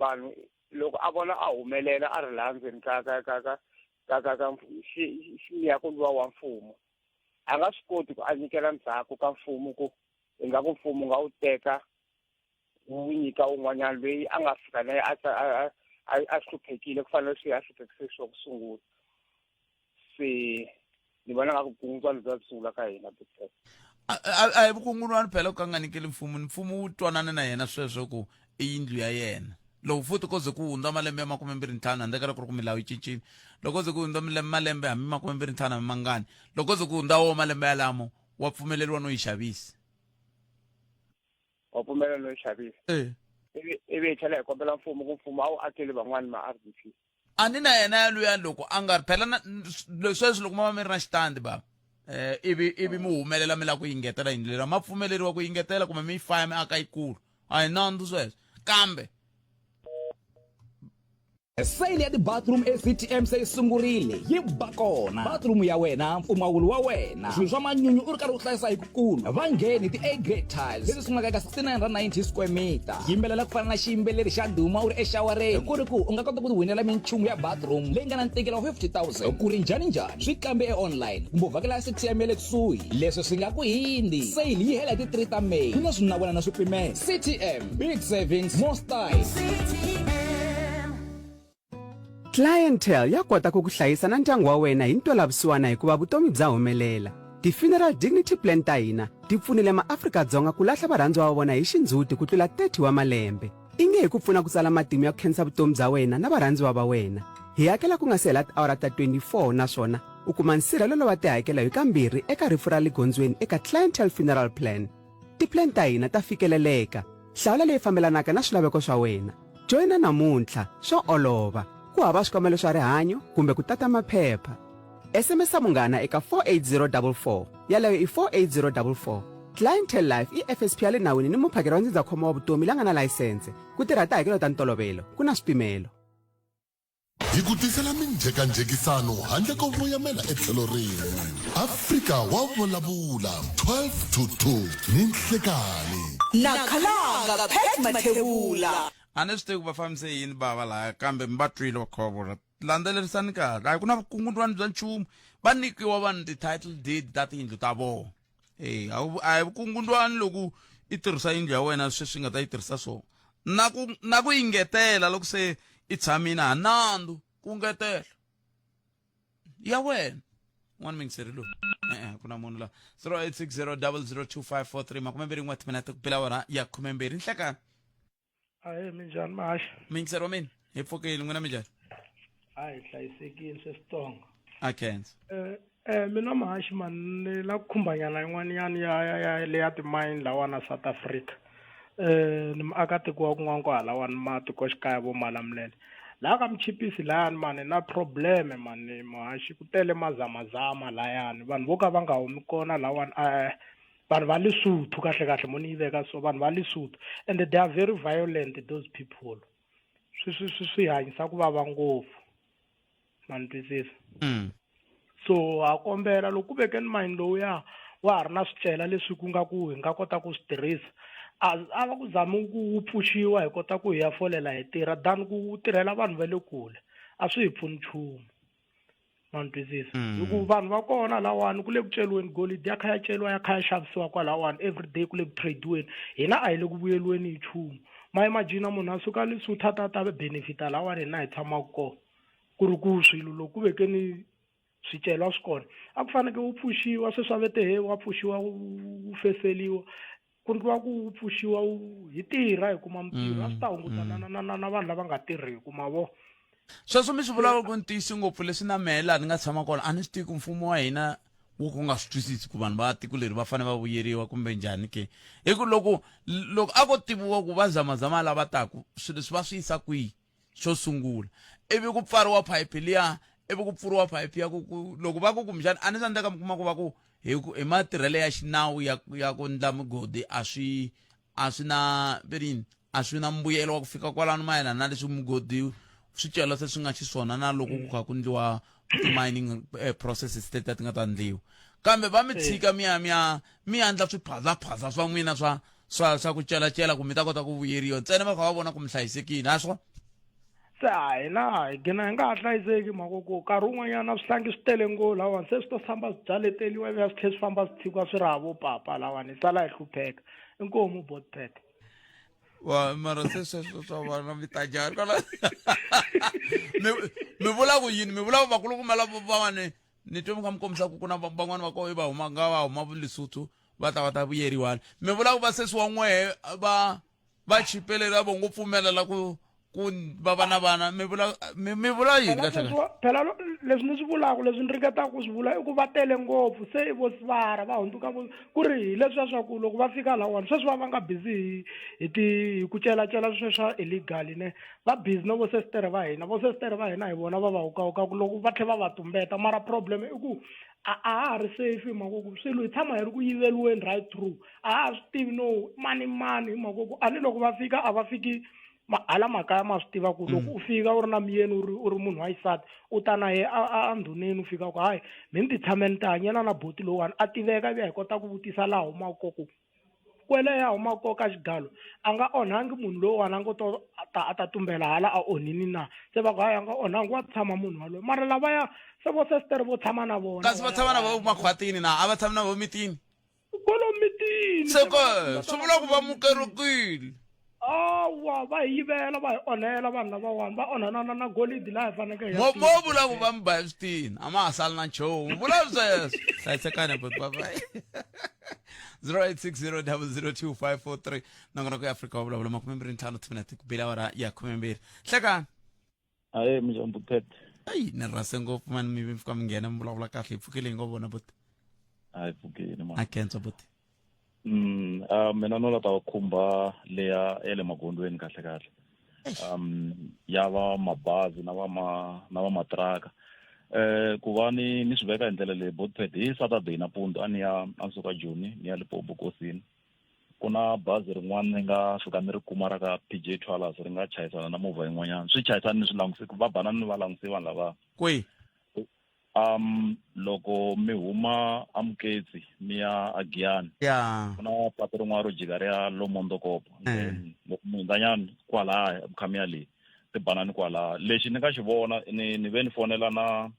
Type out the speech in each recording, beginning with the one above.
Vanhu loko a vona a humelela a ri laha ndzeni ka ka ka ka ka ka ka miako luwa wa mfumo, a nga swi koti ku a nyikela ndzhaku ka mfumo ku ingaku mfumo nga wu teka wu nyika un'wanyana loyi a nga fika na a a hluphekile ku fana na leswi a hluphekise swa ku sungula. Se ni vona nga ku vukungundwani bya sungula ka hina. A hi vukungundwani phela ku ka nga nyikeli mfumo, mfumo wu twanane na yena sweswo ku i yindlu ya yena. Loko futhi ko ze ku hundza malembe ya 25, handle ka loko ku ri ku milawu yi cincile, loko ko ze ku hundza malembe hambi 25 hambi mangani, loko ko ze ku hundza wo malembe yalamo, wa pfumeleriwa no yi xavisa. Wa pfumelela no yi xavisa. Ivi hi tlhela hi kombela mfumo ku mfumo a wu akeli van'wani ma RDP. A ni na yena yaluya loko a nga ri phela na sweswi loko ma va mi ri na xitandi baba, ivi mi humelela mi lava ku yingetela yindlu leriya, ma pfumeleriwa ku yingetela kumbe mi yi faya mi aka yikulu, a hi nandzu sweswo kambe. Sale ya ti-bathroom eCTM se yi sungurile, yi ba kona. Bathroom ya wena, mpfumawulo wa wena, swilo swa manyunyu u ri karhi u hlayisa hi kukulu. Va ngheni ti A grade tiles leti sungulaka eka 6990 square meter. Yimbelela ku fana na xiyimbeleri xa ndhuma u ri exawareni, ku ri ku u nga kota ku tiwinela minchumu ya bathroom leyi nga na ntikelo wa 50,000. Ku ri njhani njhani? Swi kambe e-online kumbe u vhakela CTM ya le kusuhi. Leswi swi nga ku hindzi. Sale yi hela hi ti 3 ta May. Ku na swinawana na swipimelo. CTM, big savings, more style. Clientele ya kota ku ku hlayisa na ndyangu wa wena hi ntwelavusiwana hikuva vutomi bya humelela. Ti-Funeral Dignity Plan ta hina ti pfunile maAfrika-Dzonga ku lahla varhandziwa va vona hi xindzhuti ku tlula 30 wa malembe. I nge hi ku pfuna ku tsala matimu ya ku khensa vutomi bya wena na varhandziwa va wena. Hi hakela ku nga si hela tiawara ta 24 naswona u kuma nsirhelelo wa tihakelo hi kambirhi eka rifu ra le gondzweni eka Clientele Funeral Plan. Ti-plan ta hina ta fikeleleka. Hlawula leyi fambelanaka na swilaveko swa wena. Joyina namuntlha, swa olova. Ku hava swikambelo swa rihanyo kumbe ku tata maphepha. SMS munghana eka 48044. Yaleyo i 48044. Clientele Life i FSP ya le nawini ni muphakeri wa ndzindzakhombo wa vutomi la nga na layisense. Ku tirha tihakelo ta ntolovelo, ku na swipimelo. Hi ku tisela minjhekanjhekisano handle ko voyamela etlhelo rin'we. Afrika wa vulavula, 12 to 2 ni nhlekani. Na khalanga Pat Mathebula. A ni swi tivi ku va fambise yini bava laya, kambe mi va twile va kha va vula. Landzelerisani kahle, a ku na vukungundwani bya nchumu. Va nyikiwa vanhu ti-title deed ta tiyindlu ta vona. E, a hi vukungundwani loko i tirhisa yindlu ya wena sweswi nga ta yi tirhisa swona. Na ku na ku yi ngetela loko se i tshamile ha nandzu ku ngetela ya wena. N'wana mingiseri loyi e-e ku na munhu la 0860002543 21 timinete ku pela wona ya 12 nhlekani. Ahee, minjhani mahaxa? Mingiseri wa mina, hi pfukile, n'wina minjhani? A hi hlayisekile sweswitongo. A khensa. Mina mahaxi mani ni la ku khumbanyana yin'wanyana ya ya ya le ya timayini lawani South Africa. Ni muakatiko wa kun'wana kwahalawani matikoxikaya vo Malamulele. Laha ka Michipisi layani mani na problem mani muhaxi, ku tele mazamazama layani, vanhu vo ka va nga humi kona lawani vanhu va Lesotho kahle kahle mo ni yi veka so, vanhu va Lesotho and they are very violent those people. Swi swi swi swi hanyisa ku vava ngopfu, ma ni twisisa? So ha kombela loko ku vekeni mayini lowuya wa ha ri na swicelwa leswi ku nga ku hi nga kota ku swi tirhisa, a a va ku zami ku wu pfuxiwa hi kota ku hi ya folela hi tirha than ku tirhela vanhu va le kule, a swi hi pfuni nchumu, ma ni twisisa? Hi ku vanhu va kona lawani ku le ku celiweni golidi ya kha ya celiwa ya kha ya xavisiwa kwalawani everyday, ku le ku trade-weni, hina a hi le ku vuyeliweni hi nchumu. Ma imagine munhu a suka Lesotho a ta ta benefit-a lawani hina hi tshamaka kona, ku ri ku swilo loko ku vekeni swicelwa swi kona a ku faneke wu pfuxiwa sweswi a vete he wa pfuxiwa wu feseliwa, ku ndliwa ku wu pfuxiwa wu hi tirha hi kuma mintirho, a swi ta hunguta na na na na vanhu lava nga tirhiki ma vo. Sweswo mi swi vulaka ku ntiyiso ngopfu leswi na mehe laha ni nga tshama kona a ni swi tivi ku mfumo wa hina wu ku nga swi twisisi ku vanhu va tiko leri va fanele va vuyeriwa kumbe njhani ke, hi ku loko loko a ko tiviwa ku va zamazama lava taku swilo leswi va swi yisa kwihi xo sungula, ivi ku pfariwa phayiphi liya, ivi ku pfuriwa phayiphi ya ku ku loko va ku kumbexana a ni swi endleka mi kuma ku va ku hi ku hi matirhelo ya xinawu ya ya ku ndla migodi a swi a swi na ve yini a swi na mbuyelo wa ku fika kwalano mayelana na leswi mugodi swicelwa se swi nga xiswona na loko ku kha ku ndliwa ti-mining processes letiya ti nga ta ndliwa, kambe va mi tshika mi ya mi ya mi ya ndla swiphazaphaza swa n'wina swa swa swa ku celacela ku mi ta kota ku vuyeriwa ntsena va kha va vona ku mi hlayisekile, ha swona? Se a hina hi gina hi nga ha hlayiseki mhaka ku nkarhi wun'wanyana na swihlangi swi tele ngopfu lawani se swi to famba swi byaleteliwa ivi swi tlhela swi famba swi tshikiwa swi ri havo papa lawani hi sala hi hlupheka. Inkomu botpet. Wa mara se sweswo swa vana mi ta njhani kwala mi mi vula ku yini mi vula ku vakulukumba lava van'wani ni twe mi kha mi kombisa ku ku na van'wani va koho va huma nga va huma Lesotho va ta va ta vuyeriwa mi vula ku va sesi wa n'wehe va va chipelela vo ngo pfumelela ku ku va va na vana mi vula mi mi vula yini phela kahle sweswi phela leswi ni swi vulaka leswi ni ringetaka ku swi vula i ku va tele ngopfu se i vo sivara va hundzuka vo ku ri hi leswiya swa ku loko va fika lawani sweswi va va nga busy hi hi ti hi ku celacela sweswo swa illegal ne va busy na vo sesitere va hina vo sesitere va hina hi vona va va hukahukaka loko va tlhela va va tumbeta mara problem i ku a a ha ha ri safe hi mhaka ku swilo hi tshama hi ri ku yiveliweni right through a ha ha swi tivi no mani mani hi mhaka ku a ni loko va fika a va fiki hala makaya ma swi tiva ku loko u fika u ri na miyeni u ri u ri munhu wa xisati u ta na ye a ndhuneni u fika ku hayi mi ni ti tshameni ti hanyela na boti lowuwani a tiveka ivi hi kota ku vutisa laha humaka ko ku kwele ya humaka ko ka xigalo a nga onhangi munhu lowuwani a ngo to ta a ta tumbela hala a onhini na se va ku hayi a nga onhangi wa tshama munhu waloye mara lavaya se vo sestere vo tshama na vona kasi va tshama na vo makhwatini na a va tshami na vo mitini kwalo mitini se ke swi vula ku va mukerekile awa va hi yivela va hi onhela vanhu lavawani va onhana na na golidi laha hi faneke hi ya mo mo vula ku va mi ba eswitini a ma ha sali na nchumu vula sweswo hlayisekani buti bye 0860002543 nongonoko ya afrika wa vulavula 25 timinete ku bile awara ya 12 hlekani Aye minjhani Butete? Ayi ni rhase ngopfu mani mi fika mi nghena mi vulavula kahle hi pfukile hi ngo vona buti. A hi pfukile mani. A khensa buti. Mina no la ta khumba leya ya le magondzweni kahle kahle. Ya va mabazi na va ma na va matiraka. Ku va ni ni swi veka hi ndlela leyi Botpet hi Saturday nampundzu a ni ya a ni suka Joni ni ya Limpopo kosini. Ku na bazi rin'wana ni nga fika ni ri kuma ra ka PJ Twalers ri nga chayisana na movha yin'wanyana swi chayisana ni swi languse va banana ni va languse vanhu lava kwihi loko mi huma amuketsi mi ya agiyani ya ku na patu rin'wana ro jika ri ya lomondokopo then loko mi hundzanyana kwalaya khamiya leyi ti banani kwalaya lexi ni nga xi vona ni ni ve ni fonela na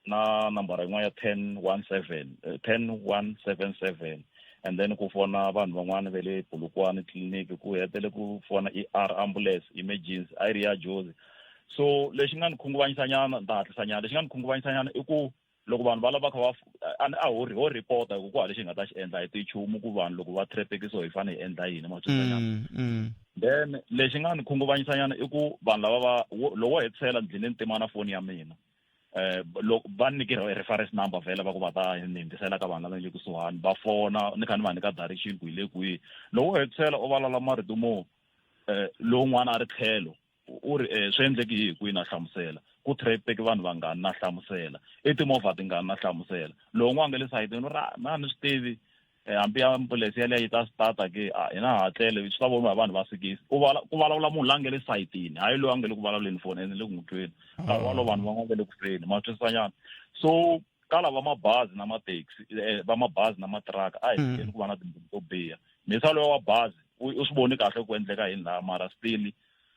na nambara yin'wana ya 1017 10177 and then ku fona vanhu van'wana va le Polokwane clinic ku hetele ku fona ER ambulance emergency a yi ri ya Jozi so lexi nga ni khunguvanyisa nyana ni ta hatlisa nyana lexi nga ni khunguvanyisa nyana i ku loko vanhu va lava kha va a ni a ho ho report-a hi ku ku hava lexi hi nga ta xi endla hi ti nchumu ku vanhu loko va traffic so hi fanele hi endla yini ma twisisa nyana then lexi nga ni khunguvanyisa nyana i ku vanhu lava va loko wo hetisela ndlhini ni tima na foni ya mina eh loko va nyike reference number vhele va ku va ta ni hundzisela ka vanhu lava nge le kusuhani va fona ni kha ni va nyika direction ku hi le kwihi loko wo hetisela u vulavula marito mo eh lowun'wana a ri tlhelo u ri eh swi endleke hi kwihi na hlamusela ku traffic vanhu vangani na hlamusela i timovha tingani na hlamusela lowun'wana nga le sayitini u ri na ni swi tivi Eh, hambi ambulense yaleyo yi ta stata ke a hina hatlele swi ta voniwa hi vanhu va sikisi ku ku vulavula munhu la nge le sayitini hayi loyi a nge le ku vulavuleni foni ene le ku n'wi tweni nkarhi walowo vanhu van'wana va le ku feni ma twisisanyana so ka lava mabazi na mathekisi eh, va mabazi na matiraka a hi tshikeni ku va na timbilu to biha mhisa loyi wa bazi u swi voni kahle ku endleka yini laha mara still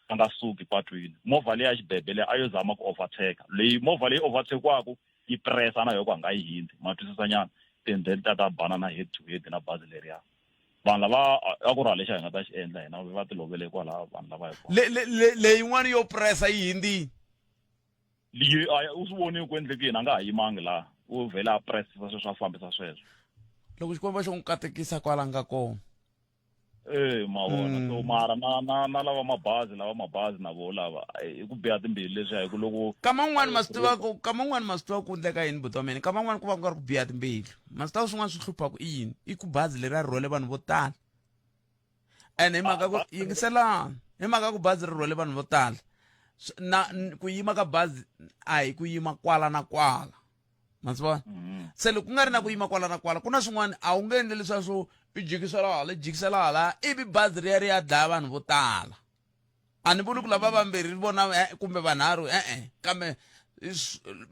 a nga suki patwini movha leyi ya xibebe leyi a yo zama ku overtake leyi movha leyi overtakewaku yi pressa na yoko a nga yi hindzi ma twisisa nyana and then ta ta banana head to head na bazi leriya vanhu lava a ku ri lexi hi nga ta xi endla hina va ti lovele kwalaho vanhu lava hi le le le leyin'wana yo pressa yi hindzini yi u swi voni ku endleke yini a nga ha yimangi laha u vhele a pressa sweswo a fambisa sweswo loko xikwembu xo n'wi katekisa kwala nga kona Eh ma vona so mara na na na lava mabazi lava mabazi na vo lava i ku biha timbilu leswiya hi ku loko kama un'wana ma swi tiva ku kama un'wana ma swi tiva ku endleka yini buti wa mina kama un'wana ku va ku nga ri ku biha timbilu ma swi tiva swin'wana swi hluphaka i yini i ku bazi leri a ri rhwele vanhu vo tala ene hi mhaka ku yingiselani hi mhaka ku bazi ri rhwele vanhu vo tala na ku yima ka bazi a hi ku yima kwala na kwala ma swi vona mm-hmm. se loko ku nga ri na ku yima kwala na kwala ku na swin'wana a wu nge endli leswiya swo i jikisela hala i jikisela hala ivi bazi ri ya ri ya dlaya vanhu vo tala a ni vuli ku lava vambirhi vona eh, kumbe vanharhu e-e kambe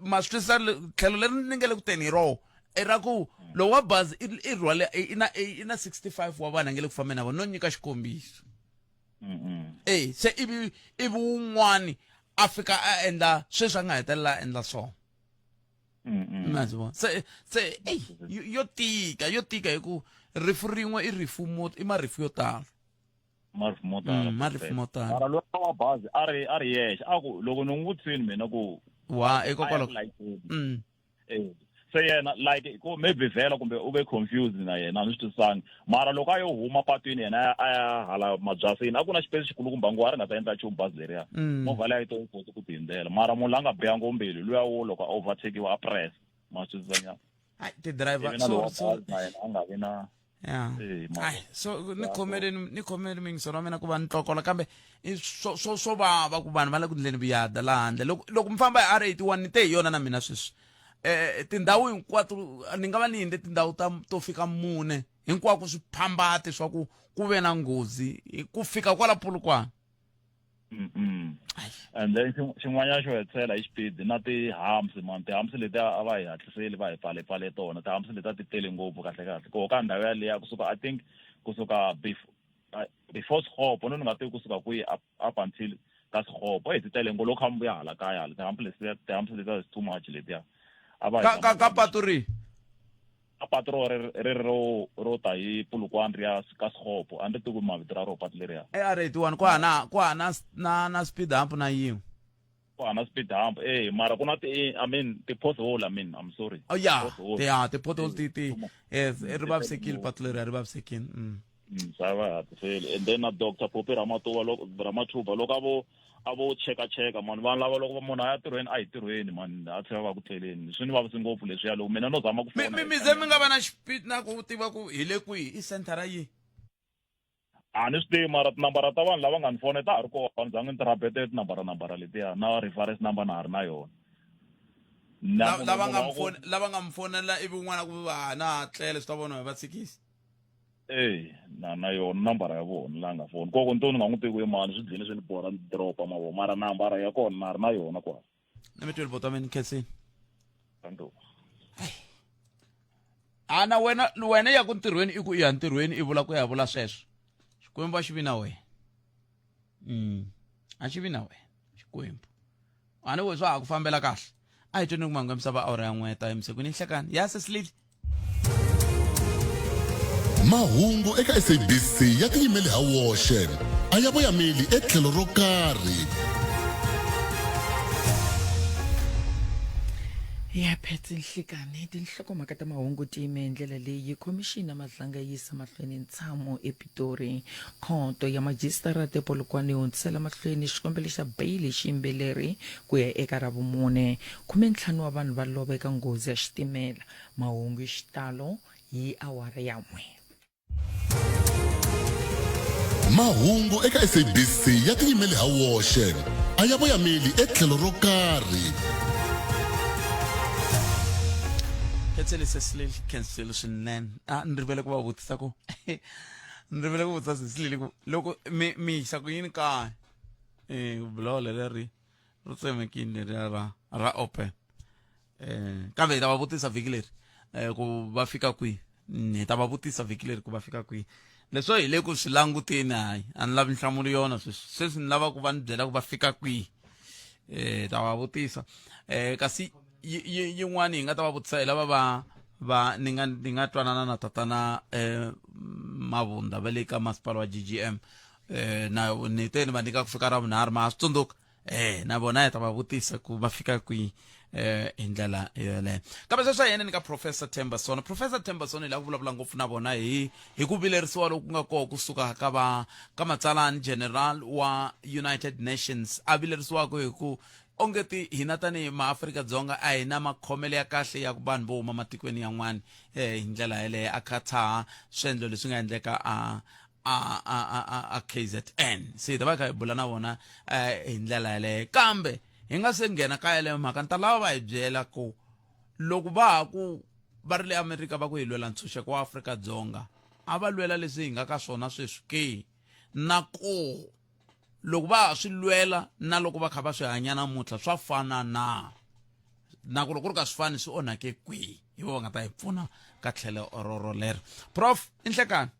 ma swi twisisa tlhelo leri ni nge le ku teni hi roho i ra ku lowu wa bazi i rhwale i na i na 65 wa vanhu a nge le ku fambeni na vona no nyika xikombiso e se ivi ivi wun'wani a fika a endla sweswi a nga hetelela a endla swona ma swi vona se se eyi yo tika yo tika hi ku rifu rin'we i rifu mo i marifu yo tala marifu mo tala mm, marifu mo tala mara loyi wa bazi a ri a ri yexe a ku loko ni n'wi vutisini mina ku wa hikokwalaho mm. eh, se yena like ko maybe vhela kumbe u ve confused na yena a ni swi twisisangi mara loko a yo huma patwini yena a ya hala mabyasini a ku na xipesi xikulukumba ngo a ri nga ta endla nchumu bazi leriya mm. movha leyi a yi to koti ku tihindela mara munhu la nga biha ngo mbilu luya wo loko a overtakiwa a press ma swi twisisanyana ti-driver so so a nga vi na ya ai so ni khomeleni ni khomeli mingiselo wa mina ku va ni tlokola kambe swo swo swo vava ku vanhu va le ku ndleni vuyada laha handle loko loko mi famba hi R 81 ni te hi yona na mina sweswi eh tindhawu hinkwato ni nga va ni hindze tindhawu ta to fika mune hinkwako swiphambati swa ku ku ve na nghozi ku fika kwala Polokwane Mm -mm. And then xin'wanyana xo hetisela hi xipidi na ti-humps man ti-humps leti a va hi hatliseli va hi pfalepfale tona ti-humps leti a ti tele ngopfu kahle kahle koho ka ndhawu yaliya kusuka i think kusuka before Sixopo no ni nga tivi kusuka kwihi up, up until ka Sixopo eyi ti tele ngopfu loko kha mi vuya hala kaya hala ti-hump letiya ti-humps letiya is too much letiya a va ka ka ka patu rihi a patu ro ri ri ro ro ta hi Polokwane ri ya ka Sixopo a ni ri tivi mavito ra ro patu leriya e R 81 ku hana ku hana na na speed hump na yin'we ku hana speed hump eh mara ku na ti i mean ti pothole i mean i'm sorry oh yeah yeah ti pothole ti ti yes ri vavisekile patu leriya ri vavisekile mm. Mm, sa va hatliseli and then na doctor Popi Ramatuva loko Ramathuba loko a vo a vo cheka cheka mani vanhu lava loko munhu a ya tirhweni a hi tirhweni mani a tlhela va ku tleleni swi ni vavisi ngopfu leswiya loko mina no zama ku fona mi ze mi nga va na xipidi na ku tiva ku hi le kwihi i senthara yihi a ni swi tivi mara tinambara ta vanhu lava nga ni fona ta ha ri kona ni zange ni ti rabete tinambara nambara letiya na reference number na ha ri na yona lava nga lava nga mi fonela ivi un'wana ku va na tlele swi ta vona hi va tshikisi Eya na na yona nambara ya vona la nga foni koko ni to ni nga n'wi tivi ku i mani swi dlini swi ni borha ni dropa ma vo mara nambara ya kona na ri na yona kwala na mi tweli bota mi ni khensini thank you a na wena wena ya ku ntirhweni i ku i ya ntirhweni i vula ku ya vula sweswo xikwembu a xi vi na wena mm a xi vi na wena xikwembu a ni we swa ha ku fambela kahle a hi tweni ku mangu ya misava awara ya n'weta emusekwini nhlekani ya sesilili Mahungu eka SABC ya tiyimele ha woxe, a ya voyameli etlhelo ro karhi. Ya phetse nhlikani tinhlokomhaka ta mahungu ti yime hi ndlela leyi khomixini ya madlanga yi yisa mahlweni ntshamo epitori khoto ya majistarata epolokwane yi hundzisela mahlweni xikombelo xa beyili xiyimbeleri ku ya eka ravumune khumentlhanu wa vanhu va lova eka nghozi ya xitimela Mahungu hi xitalo hi awara ya n'we. Mahungu eka SABC ya tiyimele ha woxe, a ya voyameli etlhelo ro karhi. Khensile Cecily khensile swinene a ni rivele ku va vutisa ku ni rivele ku vutisa Cecily ku loko mi mi yisa ku yini kaya eh buloho leri ri tsemekile leriya ra ra open eh kambe hi ta va vutisa vhiki leri eh ku va fika kwihi mm, hi ta va vutisa vhiki leri ku va fika kwihi leswo hi le ku swi languteni hayi a ni lavi nhlamulo yona sweswi sweswi ni lava ku va ni byela ku va fika kwihi eh ta va vutisa eh kasi yin'wani hi nga ta va vutisa hi lava va va ni nga ni nga twanana na tatana eh mavunda va le ka masipala wa GGM eh na ni te ni va nyika ku fika ra vunharhu ma swi tsundzuka eh na vona hi ta va vutisa ku va fika kwihi eh hi ndlela yoleyo kambe sweswi a hi ni ka professor Themba Sono professor Themba Sono hi lava ku vulavula ngopfu na vona hi hi ku vilerisiwa loku nga koho kusuka ka va ka matsalani general wa United Nations a vilerisiwaka hi ku ongeti hina tanihi maAfrika-Dzonga a hi na makhomelo ya kahle ya ku vanhu vo huma matikweni yan'wana eh hi ndlela yeleyo a kha tshaha swiendlo leswi nga endleka a a a a a, a KZN se hi ta va hi kha hi bula na vona eh, hi ndlela yeleyo kambe hi nga se nghena ka yeleyo mhaka ni ta lava va hi byela ku loko va ha ku va ri le Amerika va ku hi lwela ntshunxeko wa Afrika-Dzonga a va lwela leswi hi nga ka swona sweswi ke na ko loko va ha swi lwela na loko va kha va swi hanya namuntlha swa fana na na ku loko ku ri ka swi fani swi onhake kwihi hi vo va nga ta hi pfuna ka tlhelo roro lero prof i nhlekani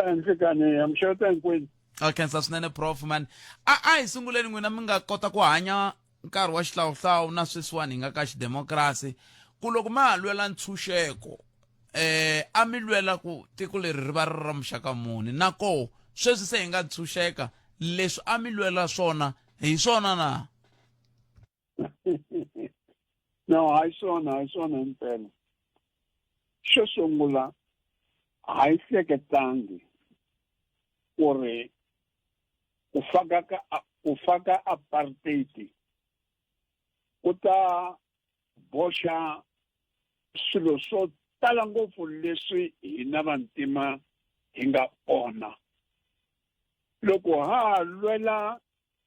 Nhlikani, amxeweta hinkwenu. A khensa swinene prof man. A a hi sunguleni n'wina mi nga kota ku hanya nkarhi wa xihlawuhlawu na sweswiwani hi nga ka xidemokirasi ku loko ma ha lwela ntshunxeko eh a mi lwela ku tiko leri ri va ri ra muxaka muni na koho sweswi se hi nga ntshunxeka leswi a mi lwela swona hi swona na no hayi swona hayi swona impela xo sungula a hi hleketangi ku ri ku faka ka ku faka apartheid ku ta boxa swilo swo tala ngopfu leswi hina vantima hi nga onha loko ha ha lwela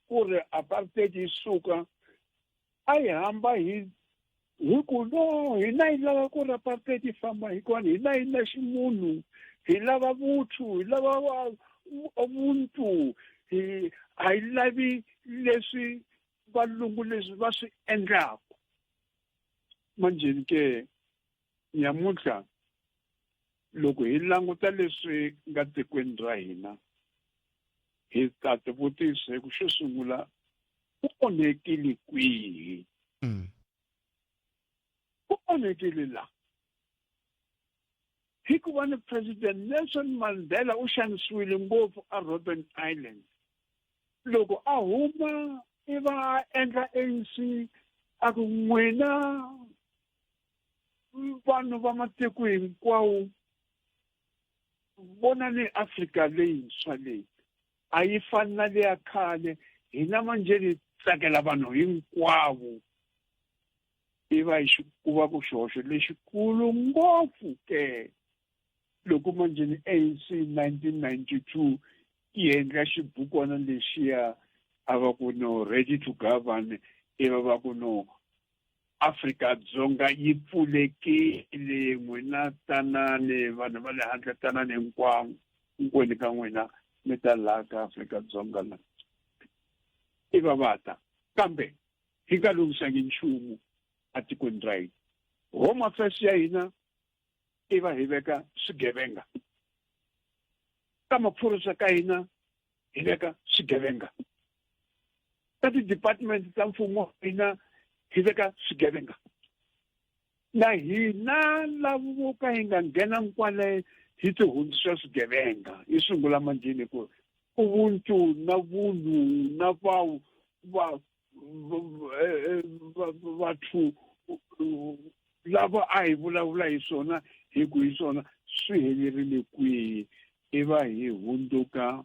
ku ri apartheid yi suka a hi hamba hi hi ku no hina hi lava ku ri apartheid yi famba hikuva hina hi na ximunhu hi lava vuthu hi lava vuntu hi a hi lavi leswi valungu leswi va swi endlaka manjheni ke nyamuntlha loko hi languta leswi nga tikweni ra hina hi ta tivutisa hi ku xo sungula ku onhekile kwihi mm. ku onhekile la hikuva ni president Nelson Mandela u xanisiwile ngopfu a Robben Island loko a huma i va a endla ANC a ku n'wina vanhu va matiko hinkwawo vonani Afrika leyintshwa leyi a yi fani na leya khale hina manjhe tsakela vanhu hinkwavo i va ku va ku xihoxo lexikulu ngopfu ke loko manjheni ANC 1992 yi endla xibukwana lexiya a va ku no ready to govern i va va ku no Afrika-Dzonga yi pfulekile n'wina tanani vanhu va le handle tanani hinkwavo hinkwenu ka n'wina mi ta laha ka Afrika-Dzonga la i va va ta kambe hi nga lunghisangi nchumu atikweni ra hina home affairs ya hina i va hi veka swigevenga ka maphorisa ka hina hi veka swigevenga ka ti-department ta mfumo wa hina hi veka swigevenga na hina lavo ka hi nga nghena nkwale hi ti hundzisa swigevenga yi sungula manjheni ku ubuntu na vunhu na va va vathu lava a hi vulavula hi swona hi ku hi swona swi helerile kwihi i va hi hundzuka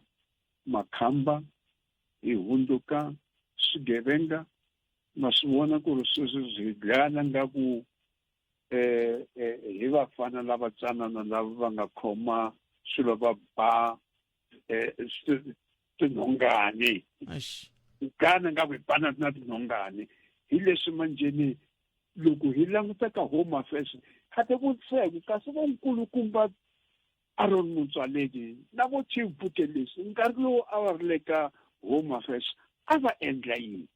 makhamba hi hundzuka swigevenga ma swi vona ku ri sweswi byi dlayana nga ku eh, eh hi vafana lava tsanana lava va nga khoma swilo va ba eh tinhongani gana nga ku hi bana na tinhongani hi leswi manjheni loko hi languta ka home affairs ha ti vutiseka kasi vonkulukumba Aaron Motsoaledi na vo Chief Buthelezi nkarhi lowu a va ri le ka Home Affairs a va endla yini?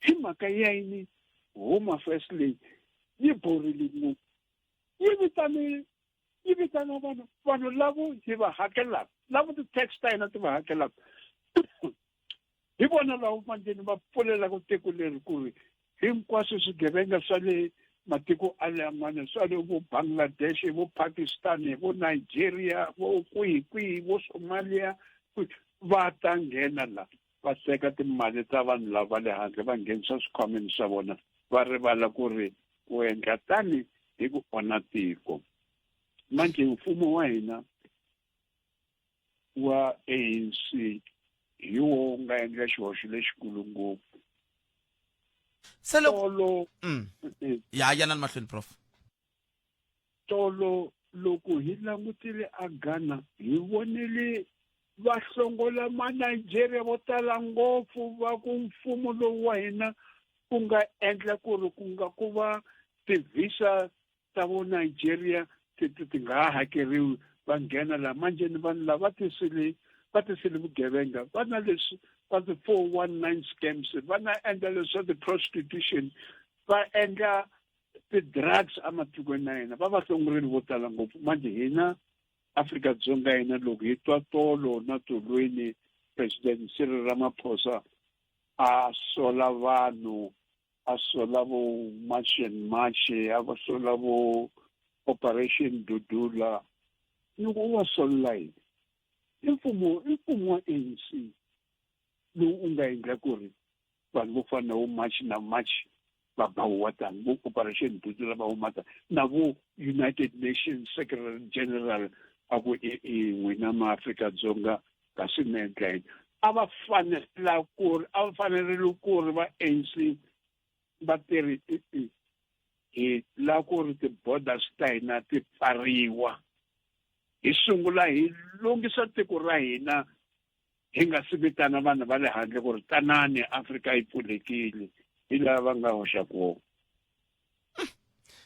Hi mhaka ya yini Home Affairs leyi yi borile ngopfu? Yi vitane yi vitana vanhu vanhu lavo hi va hakelaka lavo ti-tax ta hina ti va hakelaka hi vona lava manjeni va pfulelaka tiko leri ku ri hinkwaswo swigevenga swa le matiko a lan'wana swa le vo Bangladesh vo Pakistan vo Nigeria vo kwihi kwihi vo Somalia va ta nghena la va teka timali ta vanhu lava va le handle va nghenisa swikhwameni swa vona va rivala ku ri ku endla tani hi ku onha tiko manje mfumo wa hina wa ANC hi wo nga endla xihoxo lexikulu ngopfu se loko tolo mm. ya yanani mahlweni prof tolo loko hi langutile a Ghana hi vonile va hlongola ma-Nigeria vo tala ngopfu va ku mfumo lowu wa hina ku nga endla ku ri ku nga ku va ti-visa ta vo Nigeria ti ti ti nga ha hakeriwi va nghena laha manjheni vanhu lava tisile va tisile vugevenga va na leswi va ti-419 scams va na endla leswi swa ti-prostitution va endla ti-drugs ematikweni ya hina va va hlongorile vo tala ngopfu manje hina Afrika-Dzonga ya hina loko hi twa tolo na tolweni President Cyril Ramaphosa a sola vanhu a sola vo March and March a va sola vo Operation Dudula ni ku u va solela yini i mfumo i mfumo wa ANC lowu u nga endla ku ri vanhu vo fana na vo March na March va bawiwa tani vo Operation Dudula va huma tani na vo United Nations Secretary General a ku i i n'wina maAfrika-Dzonga kasi mi endla yini a va fanela ku ri a va fanerile ku ri va ANC va tiri i hi la ku ri ti-borders ta hina ti pfariwa hi sungula hi lunghisa tiko ra hina hi nga si vitana vanhu va le handle ku ri tanani Afrika yi pfulekile hi laha va nga hoxa kona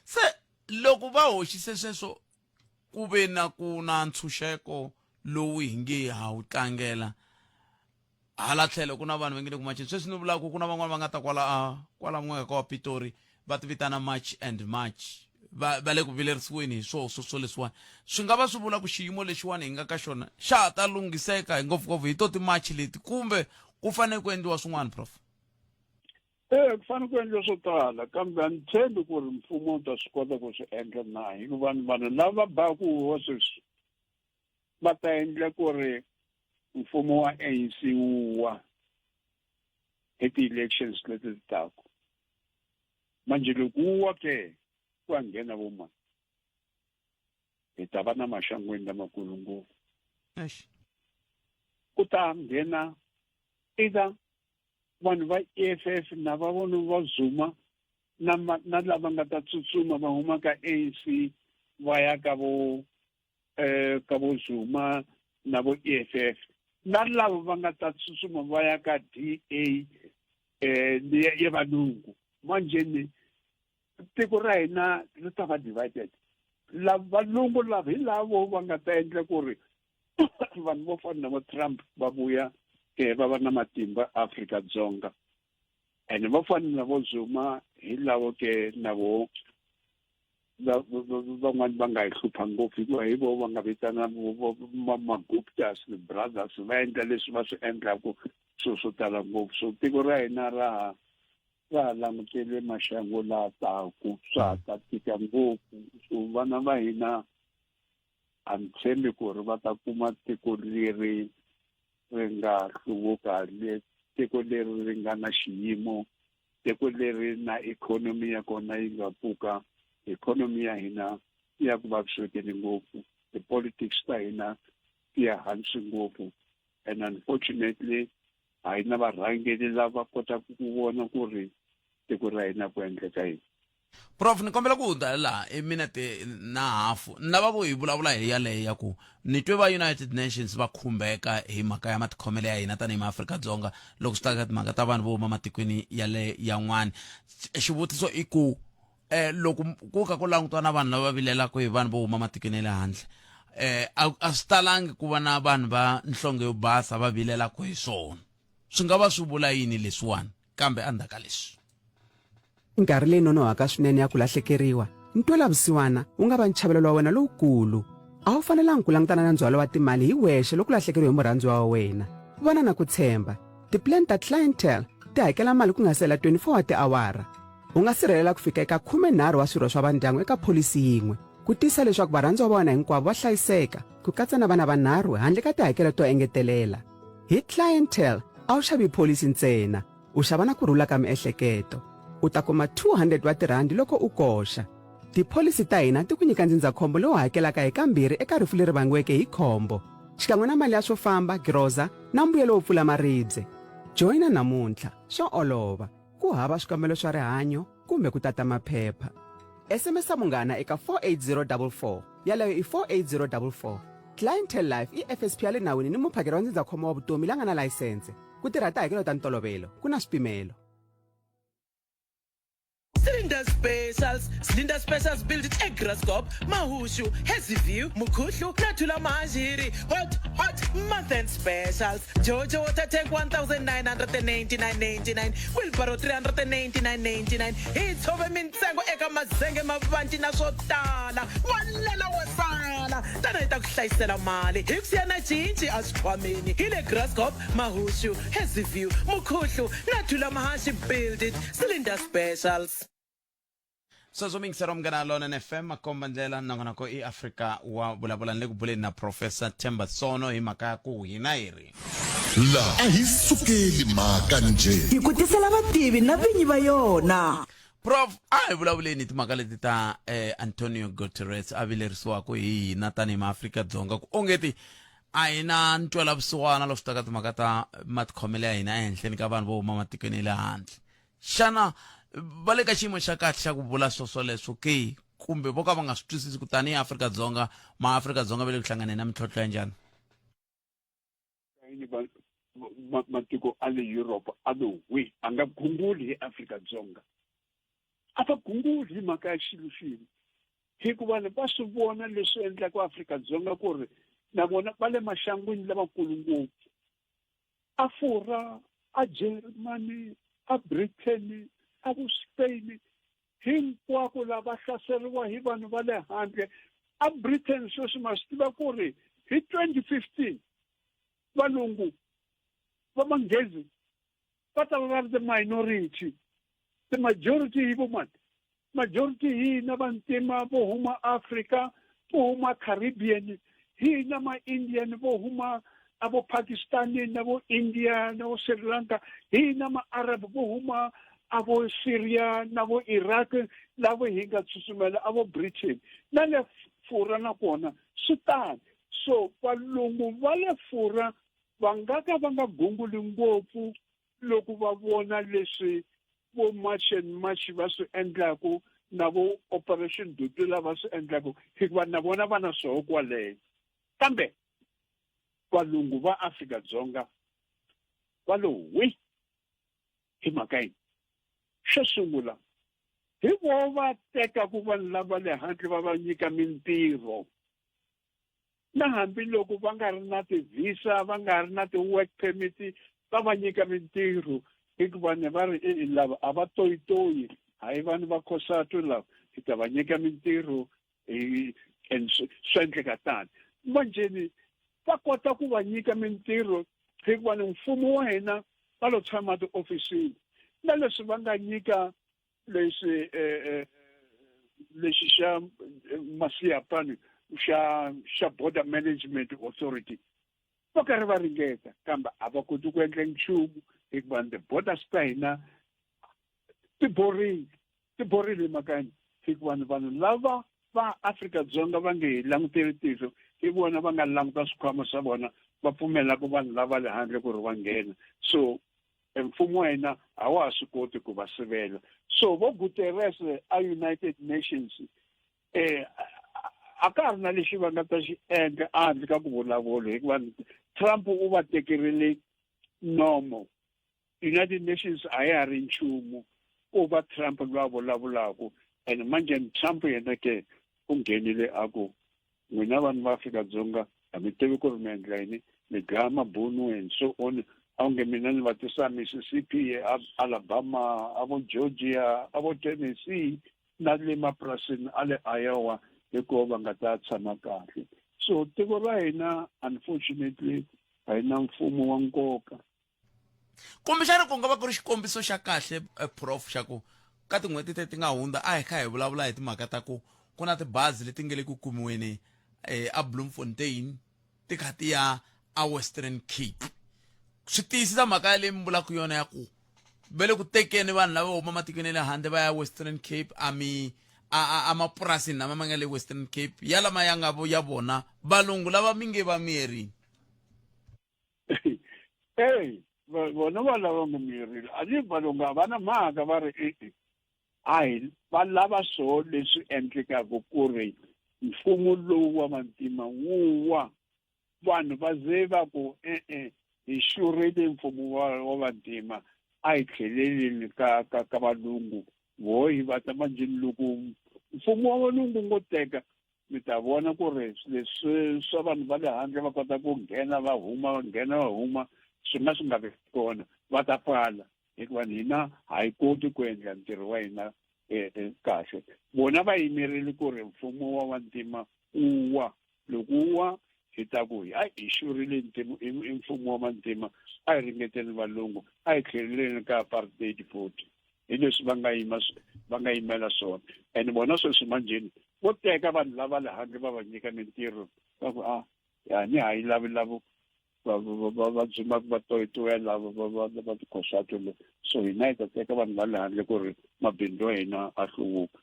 se loko va hoxise sweswo ku ve na ku na ntshunxeko lowu hi nge ha wu tlangela hala tlhelo ku na vanhu va nge le ku macheni sweswi ni vulaka ku na van'wana va nga ta kwala a kwala n'weka wa Pitori va ti vitana March and March va va le ku vilerisiweni hi swoho swo swo leswiwani swi nga va swi vula ku xiyimo lexiwani hi nga ka xona xa ha ta lunghiseka hi ngopfungopfu hi to ti-march leti kumbe ku fanele ku endliwa swin'wana prof E ku fanele ku endliwa swo tala kambe a ni tshembi ku ri mfumo wu ta swi kota ku swi endla na hikuva vanhu lava baku huwa sweswi va ta endla ku ri mfumo wa ANC wu wa hi ti-elections leti ti taku manje loko wu wa ke ku ya nghena vo mani hi ta va na maxangwini lamakulu ngopfu ku ta nghena either vanhu va EFF na va vona va Zuma na na lava nga ta tsutsuma va huma ka ANC va ya ka vo eh ka vo Zuma na vo EFF na lava va nga ta tsutsuma va ya ka DA eh ya valungu manje ni tiko ra hina ri ta va divided lava valungu lava hi lavo va nga ta endla ku ri vanhu vo fana na vo Trump va vuya eh, va va na matimba Afrika Dzonga and vo fana na vo Zuma hi lavo ke na vo van'wani va nga hi hlupha ngopfu hikuva hi vo va nga vitana ma-Guptas brothers va endla leswi va swi endlaku swilo swo tala ngopfu so tiko ra hina ra ha ra ha langutele maxangu laha taku swa ha ta tika ngopfu so vana va hina a ni tshembi ku ri va ta kuma tiko leri ri nga hluvuka le tiko leri ri nga na xiyimo tiko leri na ikhonomi ya kona yi nga pfuka ikhonomi ya hina ya ku vavisekeni ngopfu ti-politics ta hina ti ya hansi ngopfu and unfortunately a hi na varhangeri lava kotaka ku vona ku ri tiko ra hina ku endleka yini Prof ni kombela ku hundza laha i minete na hafu ni lava ku hi vulavula hi yaleyo ya ku ni twe va United Nations va khumbeka hi mhaka ya matikhomelo ya hina tanihi maAfrika-Dzonga loko swi ta ka timhaka ta vanhu vo huma matikweni ya le yan'wani xivutiso i ku eh loko ku ka ku langutiwa na vanhu lava vilelaka hi vanhu vo huma matikweni ya le handle eh a swi talangi ku va na vanhu va nhlonge yo basa va vilelaka hi swona swi nga va swi vula yini leswiwani kambe endzhaku ka leswi Minkarhi leyi nonohaka swinene ya ku lahlekeriwa, ntwela-vusiwana wu nga va nchavelelo wa wena lowukulu. A wu fanelanga ku langutana na ndzhwalo wa timali hi wexe loko u lahlekeriwe hi murhandziwa wa wena. Vana na ku tshemba. Tipulani ta Clientele ti hakela mali ku nga si hela 24 wa tiawara. U nga sirhelela ku fika eka 13 wa swirho swa vandyangu eka pholisi yin'we, ku tiyisisa leswaku varhandziwa va wena hinkwavo va hlayiseka, ku katsa na vana vanharhu handle ka tihakelo to engetelela. Hi Clientele, a wu xavi pholisi ntsena, u xava na ku rhula ka miehleketo. U ta kuma 200 wa tirhandi loko u koxa. Tipholisi ta hina ti ku nyika ndzindzakhombo lowu hakelaka hi kambirhi eka rifu leri vangiweke hi khombo, xikan'we na mali ya swo famba, giroza na mbuyelo wo pfula maribye. Joyina namuntlha, swa olova, ku hava swikambelo swa rihanyo kumbe ku tata maphepha. SMS munghana eka 48044, yaleyo i 48044. Clientele Life i FSP ya le nawini ni muphakeri wa ndzindzakhombo wa vutomi la nga na layisense. Ku tirha tihakelo ta ntolovelo ku na swipimelo. Cylinder. Cylinder Specials. Cylinder Specials build it eGraskop, Mahushu, Hazyview, Mukhuhlu na Thulamahashiri. Hot, hot month end specials. Jojo water tank 1999.99, wheelbarrow 399.99. Hi tshove mintsengo eka mazenge mavanti na swo tala. Walela wa sala. Tana hi ta ku hlayisela mali hi ku siya na cinci exikhwameni. Hi le Graskop, Mahushu, Hazyview, Mukhuhlu na Thulamahashe build it. Cylinder Specials. Sweswo mingisero Munghana Lonene FM makomba ndlela nongonoko i Afrika wa vulavula ni le ku buleni na Professor Themba Sono hi mhaka ya ku hina hi ri La a hi sukeli mhaka njhe. Hi ku tisela vativi na vinyi va yona. Prof a hi vulavuleni hi timhaka leti ta eh, Antonio Guterres a vilerisiwaka hi hina tanihi maAfrika-Dzonga ku ongeti a hi na ntwelavusiwana loko swi ta ka timhaka ta matikhomelo ya hina ehenhleni ka vanhu vo huma matikweni ya le handle Xana va le ka xiyimo xa kahle xa ku vula swo swoleswo ke, kumbe vo ka va nga swi twisisi ku tanihi Afrika-Dzonga, maAfrika-Dzonga va le ku hlanganeni na mintlhontlho ya njhani? Yini va matiko a le Europe a lo hwi, a nga gunguli hi Afrika-Dzonga. A va gunguli hi mhaka ya xilo xin'we, hikuva va swi vona leswi endlaka Afrika-Dzonga ku ri na vona va le maxangwini lamakulu ngopfu. A Furwa, a Germany, a Britain, a vo Spain, hinkwako la va hlaseriwa hi vanhu va le handle. A Britain sweswi ma swi tiva ku ri hi 2015 valungu va Manghezi va ta va va ri the minority, the majority hi vo mani? Majority hina vantima vo huma Africa, vo huma Caribbean, hina ma-Indian vo huma a vo Pakistani na vo India na vo Sri Lanka, hina ma-Arab vo huma a vo Syria na vo Iraq lavo hi nga tsutsumela a vo Britain na le Furwa na kona swi tano. So valungu va le Furwa va nga ka va nga gunguli ngopfu loko va vona leswi vo March and March va swi endlaku na vo Operation Dudula va swi endlaku hikuva na vona va na swoho kwaleyo kambe valungu va Afrika-Dzonga va lo hwi hi mhaka yini xo sungula hi voho va tekaku vanhu lava le handle va va nyika mintirho na hambiloko va nga ri na ti-visa va nga ri na ti-work permit va va nyika mintirho hikuva ne va ri e lava a va toyitoyi hayi vanhu va khosatu lava hi ta va nyika mintirho and swi endleka tani manjheni va kota ku va nyika mintirho hikuva ni mfumo wa hina va lo tshama tiofisini na leswi va nga nyika leswi eh, eh, lexi xa eh, masiyapani xa xa border management authority va karhi va ringeta kambe a va koti ku endla nchumu hikuva the borders ta hina ti borile ti borile emakaya hikuva vanhu lava va Afrika-Dzonga va nge hi languteli tihlo hi vona va nga languta swikhwama swa vona va pfumelaka vanhu lava le handle ku ri va nghena so mfumo wa hina a wa ha swi koti ku va sivela so vo Guterres a United Nations eh a ka ha ri na lexi va nga ta xi endla ehandle ka ku vulavula hikuva Trump u va tekerile nomo United Nations a ya ha ri nchumu ku va Trump loyi a vulavulaka and manjhe Trump yena ke u nghenile a ku n'wina vanhu va Afrika-Dzonga a mi tivi ku ri mi endla yini mi dlaya mabunu and so on a wu nge mina ni va tisa Mississippi a Alabama a vo Georgia a vo Tennessee na le mapurasini a le Iowa hikuva va nga ta tshama kahle so tiko ra hina unfortunately a hi na mfumo wa nkoka Kumbexana ku nga va ku ri xikombiso xa kahle eh, prof xa ku ka tin'hweti leti nga hundza a hi kha hi vulavula hi timhaka ta ku ku na tibazi leti nga le ku kumiweni eh, a Bloemfontein ti kha ti ya a Western Cape swi tiyisisa mhaka ya leyi mi vulaka yona ya ku va le ku tekeni vanhu lava huma matikweni ya le handle va ya Western Cape a mi a a emapurasini lama ma nga le Western Cape ya lama ya nga ya vona valungu lava mi nge va miyerini Ey vona va lava nga miyerile a ni valungu a va na mhaka va ri e-e a hi va lava swo leswi endlekaka ku ri mfumo lowu wa vantima wu wa vanhu va ze va ku e-e hi xurile mfumo wa wa vantima a hi tlheleleni ka ka ka valungu. Vo hi va ta manjheni loko mfumo wa valungu ngo teka mi ta vona ku ri leswi swa vanhu va le handle va kota ku nghena va huma va nghena va huma swi nga swi nga vi kona va ta pfala hikuva hina ha yi koti ku endla ntirho wa hina eh, eh, kahle vona va yimerile ku ri mfumo wa vantima wu wa loko wu wa hi ta ku hayi hi xurile i mfumo wa vantima a hi ringeteni valungu a hi tlheleleni ka apartheid futhi hi leswi va nga yima va nga yimela swona and vona sweswi manjheni vo teka vanhu lava le handle va va nyika mintirho va ku a ya ni ha yi lavi lavo va va va dzumaka va toyitoya lava va va va tikhosato le so hina hi ta teka vanhu va le handle ku ri mabindzu ya hina a hluvuka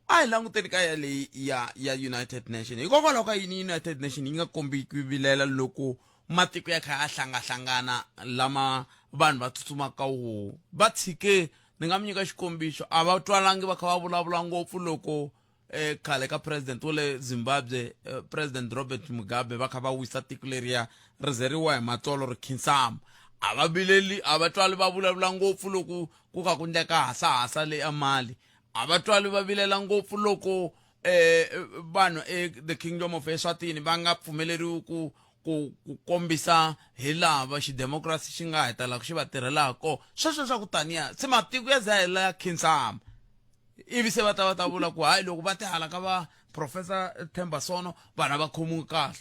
a hi languteni ka ya leyi ya ya united nation hikokwalaho ka yini united nation yi nga kombi ku vilela loko matiko ya kha ya hlangahlangana lama vanhu va tsutsumaka ka woho va tshike ni nga mi nyika xikombiso a va twalangi va kha va vulavula ngopfu loko eh, khale ka president wa le zimbabwe eh, president robert mugabe va kha va wisa tiko leriya ri ze ri wa hi matsolo ri khinsama a va vileli a va twali va vulavula ngopfu loko ku kha ku ndleka hasahasa le amali a va twali va vilela ngopfu loko eh vanhu e the kingdom of eswatini va nga pfumeleriwi ku ku ku kombisa hi laha va xidemokirasi xi nga hetelaka xi va tirhelaka kona sweswo swa ku taniya se matiko ya za ya ya khinsama ivi se va ta va ta vula ku hayi loko va ti hala ka va professor Themba Sono vanhu a va khomiwi kahle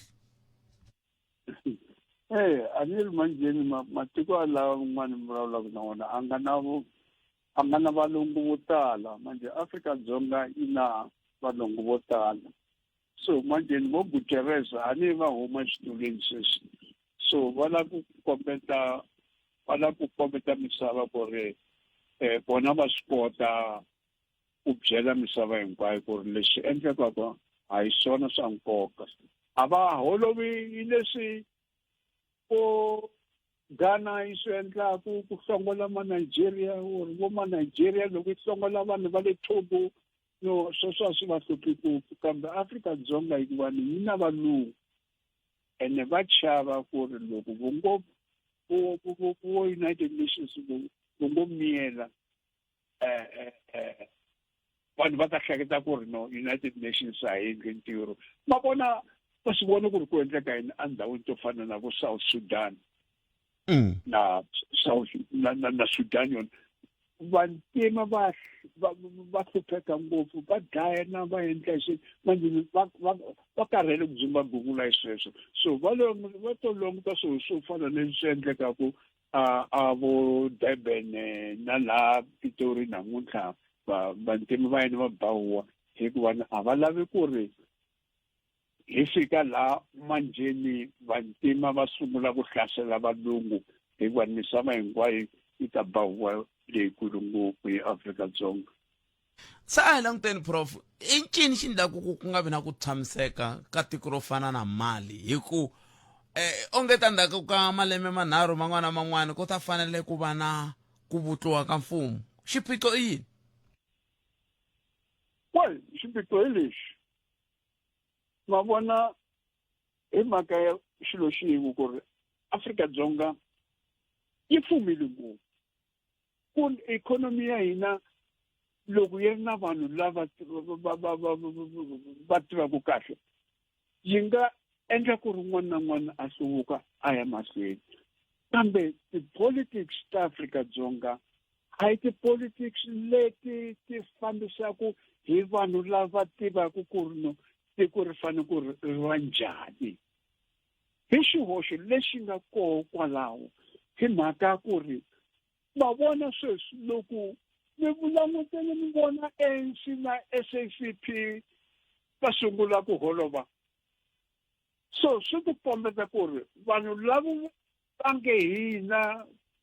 Eh, a ni ri manjheni matiko lawa van'wana mi vulavulaka na wona a nga na a nga na valungu vo tala manje Afrika-Dzonga yi na valungu vo tala so manjheni vo Guterres a ni va huma exitulwini sweswi so va lava ku kombeta va lava ku kombeta misava ku ri um vona va swi kota ku byela misava hinkwayo ku ri leswi endlekaka a hi swona swa nkoka a va holovi hi leswi ko Ghana yi swi endlaku ku hlongola ma-Nigeria or vo ma-Nigeria loko yi hlongola vanhu va le Togo no sweswo a swi va hluphi ngopfu kambe Afrika-Dzonga hikuva ni yi na valungu ene va chava ku ri loko vo ngo vo United Nations vo ngo miyela eh, eh, eh, vanhu va ta hleketa ku ri no United Nations a yi endli ntirho ma vona va swi vona ku ri ku endleka yini endhawini to fana na vo South Sudan mm. na South na, na, na Sudan yona vantima va va hlupheka ngopfu va dlayana va endla xi manje va va va karhele ku dzumba gungula hi sweswo so va va to languta swilo swo fana na leswi endlekaku a a vo Durban na laha Pitori namuntlha va vantima va yena va bahuwa hikuva a va lavi ku ri hi fika laha manjheni vantima va sungula ku hlasela valungu hikuva misava hinkwayo yi ta bahuwa leyikulu ngopfu hi Afrika-Dzonga. Se a hi languteni prof i ncini xi ndlaku ku ku nga vi na ku tshamiseka ka tiko ro fana na Mali hi ku eh, onge ta ndzhaku ka malembe manharhu man'wana na man'wana ku ta fanele ku va na ku vutliwa ka mfumo xiphiqo i yini well xiphiqo hi lexi ma vona hi mhaka ya xilo xin'we ku ri Afrika-Dzonga yi fumile ngopfu ku ikhonomi ya hina loko yi ri na vanhu lava va tivaka kahle yi nga endla ku ri un'wana na un'wana a hluvuka a ya mahlweni kambe ti-politics ta Afrika-Dzonga a hi ti-politics leti ti fambisaka hi vanhu lava tivaka ku ri no tiko ri fanele ku ri va njhani hi xihoxo lexi nga koho kwalaho hi mhaka ku ri ma vona sweswi loko mi langutele mi vona ANC na SACP va sungula ku holova so swi ku kombeta ku ri vanhu lava va nge hina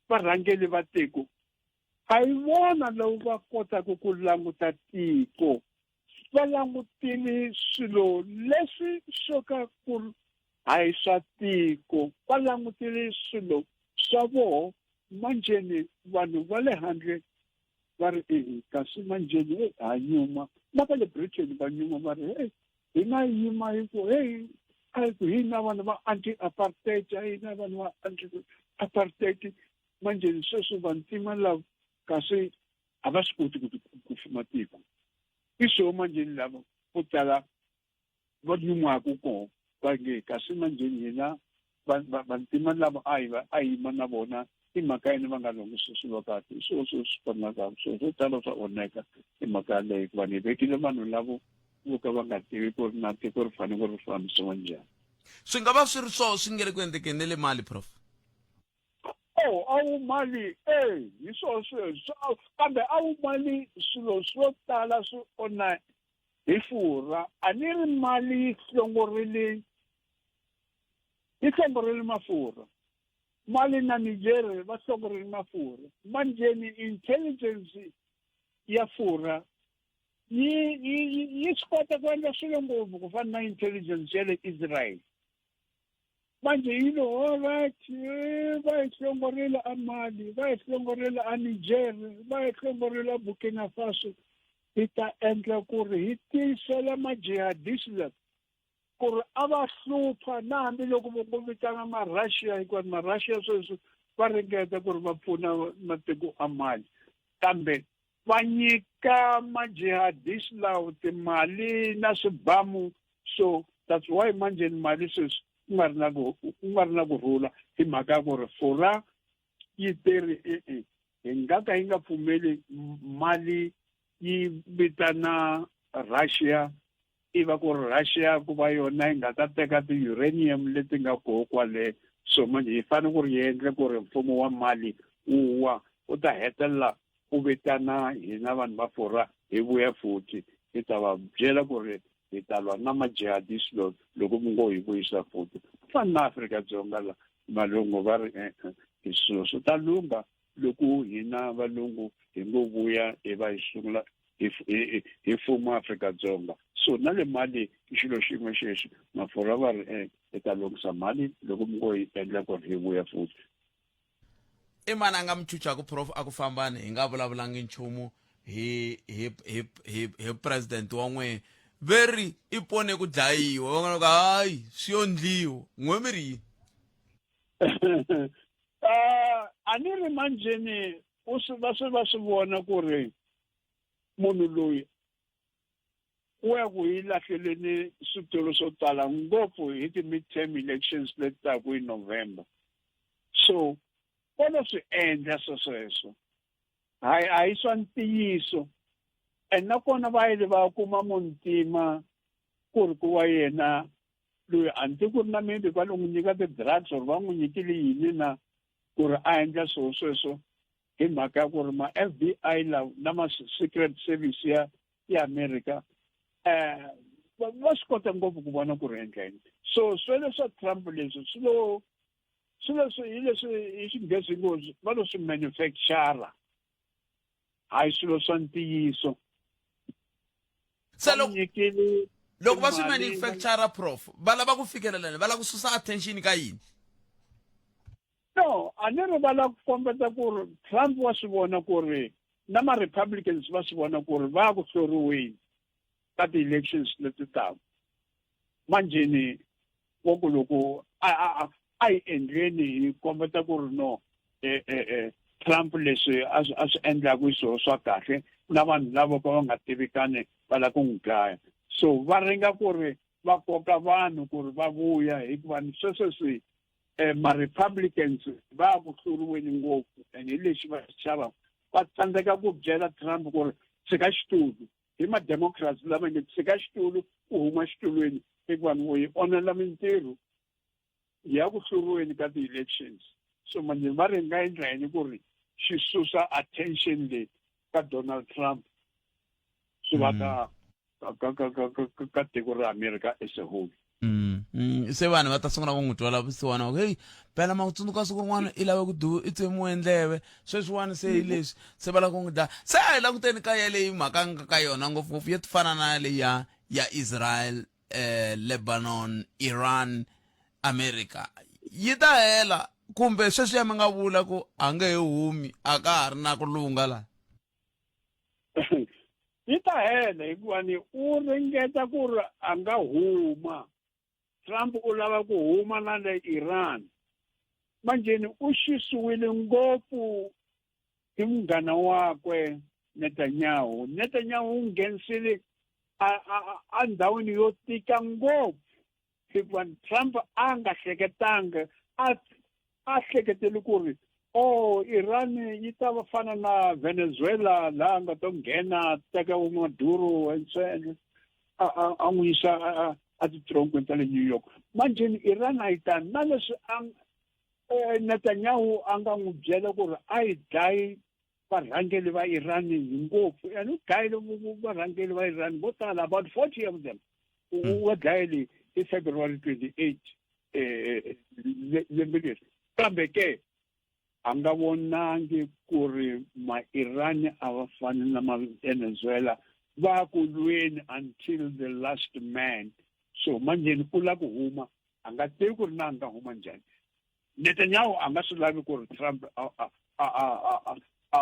varhangeli va tiko a hi vona lava va kotaka ku languta tiko va langutile swilo leswi swo ka ku a hi swa tiko va langutile swilo swa voho manjheni vanhu va le handle va ri e kasi manjheni hey ha nyuma na va le Britain va nyuma va ri hey hina hi yima hi ku hey a hi ku hina vanhu va anti apartheid a hina vanhu va anti apartheid manjheni sweswi vantima lava kasi. A va swi koti ku ku fuma tiko. I swo manjheni lava vo tala va nyumaka kona va nge kasi manjheni hina vantima lava a hi va a yima na vona i mhaka yini va nga lunghisi swilo kahle i swilo swo swi fanaka swilo swo tala swa onheka i mhaka yaleyo hikuva ni vekile vanhu lavo vo ka va nga tivi ku ri na tiko ri fanele ku ri fambisiwa njhani. Swi nga va swi ri swoho swi nge le ku endlekeni ne le Mali, Prof. Oh, a wu mali e hi swona sweswo kambe a wu mali swilo swo tala swi onha hi Furwa a ni ri mali yi hlongorile yi hlongorile mafurha mali na Niger va hlongorile mafurha manjheni intelligence ya Furwa yi yi yi swi kota ku endla swilo ngopfu ku fana na intelligence ya le Israel manje yi lo all right va hi hlongorile a Mali va hi hlongorile a Niger va hi hlongorile a Burkina Faso hi ta endla ku ri hi tiyisela majihadisi lava ku ri a va hlupha na hambiloko vo ngo vitana ma-Russia hikuva ma-Russia sweswi va ringeta ku ri va pfuna matiko a Mali kambe va nyika majihadisi lawo timali na swibamu so that's why manjheni mali sweswi ku nga ri na ku ku nga ri na ku rhula hi mhaka ya ku ri Furwa yi teri e-e hi nga ka yi nga pfumeli mali yi vitana Russia i va ku ri Russia ku va yona yi nga ta teka ti-uranium leti nga koho kwale so manje hi fanele ku ri hi endle ku ri mfumo wa Mali wu wa u ta hetelela u vitana hina vanhu va Furwa hi vuya futhi hi ta va byela ku ri hi ta lwa na majihadisi loko mi ngo hi vuyisa futhi ku fana na Afrika-Dzonga la valungu va ri e-e hi swilo swi ta lungha loko hina valungu hi ngo vuya hi va hi sungula hi fuma Afrika-Dzonga so na le Mali i xilo xin'we xexo Mafurwa va ri e hi ta lunghisa Mali loko mi ngo hi endla ku ri hi vuya futhi. I mani a nga mi chuchaku prof a ku fambani hi nga vulavulangi nchumu hi hi hi hi hi president wa n'we ve ri i pone ku dlayiwa va nga ku hayi swi yo ndliwa n'we mi ri yini? A ni ri manjheni u swi va swi va swi vona ku ri munhu loyi u ya ku hi lahleleni switulu swo tala ngopfu hi ti-midterm elections leti taku hi November so va lo swi endla swesweswo hayi a hi swa ntiyiso and nakona va yile va kuma muntima ku ri ku wa yena loyi a ni tivi ku ri na maybe va lo n'wi nyika ti-drugs or va n'wi nyikile yini na ku ri a endla swilo sweswo hi mhaka ya ku ri ma-F_B_I lawa na ma-secret service ya ya America eh va swi kota ngopfu ku vona ku ri endla yini so swele swa Trump leswi swi lo swi leswi hi leswi hi xinghezi ngo va lo swi manufacture hayi swilo swa ntiyiso se loko loko va swi manufacture prof va lava ku fikelela va lava ku susa attention ka yini no a ni ri va lava ku kombeta ku ri Trump wa swi vona ku ri na ma-Republicans va swi vona ku ri va ku hluriweni ka ti-elections leti taka manjheni wa ku loko a a a hi endleni hi kombeta ku ri no eh, eh, eh, Trump leswi a swi a swi endlaku hi swona swa kahle na vanhu lavo ka va nga tivikani va lava ku n'wi dlaya so va ringa ku ri va koka vanhu ku ri va vuya hikuva ni sweswo swi eh, ma-republicans va ku hluriweni ngopfu and hi lexi va xi chavaka va tsandzeka ku byela Trump ku ri tshika xitulu hi ma-democrats lama nge tshika xitulu u huma xitulwini hikuva ni yi onhela mintirho ya ku hluriweni ka ti-elections so manje va ri nga endla yini ku ri xi susa attention leyi ka Donald Trump swi va ka ka ka ka ka ka tiko ra America as a whole. Mm, mm, se vanhu va ta sungula ku n'wi twela vusiwana va ku heyi phela ma ku tsundzuka siku rin'wana i lave ku du i tsemiwe ndleve sweswiwani se hi leswi se va lava ku n'wi dlaya se a hi languteni ka yaleyi mhaka nga ka yona ngopfungopfu yo fana na leyi ya ya Israel eh, Lebanon Iran America yi ta hela kumbe sweswiya mi nga vula ku a nge he humi a ka ha ri na ku lungha laha Yi ta hela hikuva ni u ringeta ku ri a nga huma. Trump u lava ku huma na le Iran. Manjheni u xisiwile ngopfu hi munghana wakwe. Netanyahu. Netanyahu u nghenisile endhawini yo tika ngopfu hikuva Trump a nga hleketanga a a hleketele ku ri oh Iran yi ta va fana na Venezuela laha nga to nghena teka vo Maduro and so and a a a n'wi yisa a titironkweni ta le New York manjheni Iran a yi tani na leswi a eh, Netanyahu a nga n'wi byela ku ri a yi dlayi varhangeli va Iran hi ngopfu and u dlayile varhangeli va Iran vo tala about 40 of them u va dlayile hi February 28 eh, lembe leri kambe ke a nga vonangi ku ri ma-Iran a va fani na ma-Venezuela va ku lweni until the last man so manjheni u la ku huma a nga tivi ku ri na a nga huma njhani Netanyahu a nga swi lavi ku ri Trump a a a a a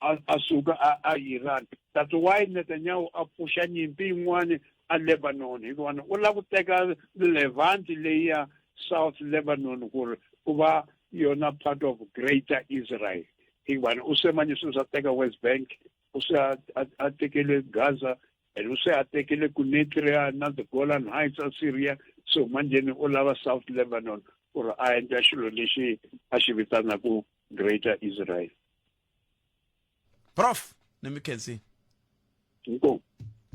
a a suka a a Iran that's why Netanyahu a pfuxa nyimpi yin'wani a Lebanon hikuva u lava ku teka Levant leyi ya South Lebanon ku ri ku va yona part of Greater Israel hikuva u se manje swilo swa teka West Bank u se a tekele Gaza and u se a tekele Quneitra na the Golan Heights a Syria so manjeni u lava South Lebanon ku ri a endla xilo lexi a xi vitanaku Greater Israel. Prof ni mi khensile. Inkomu.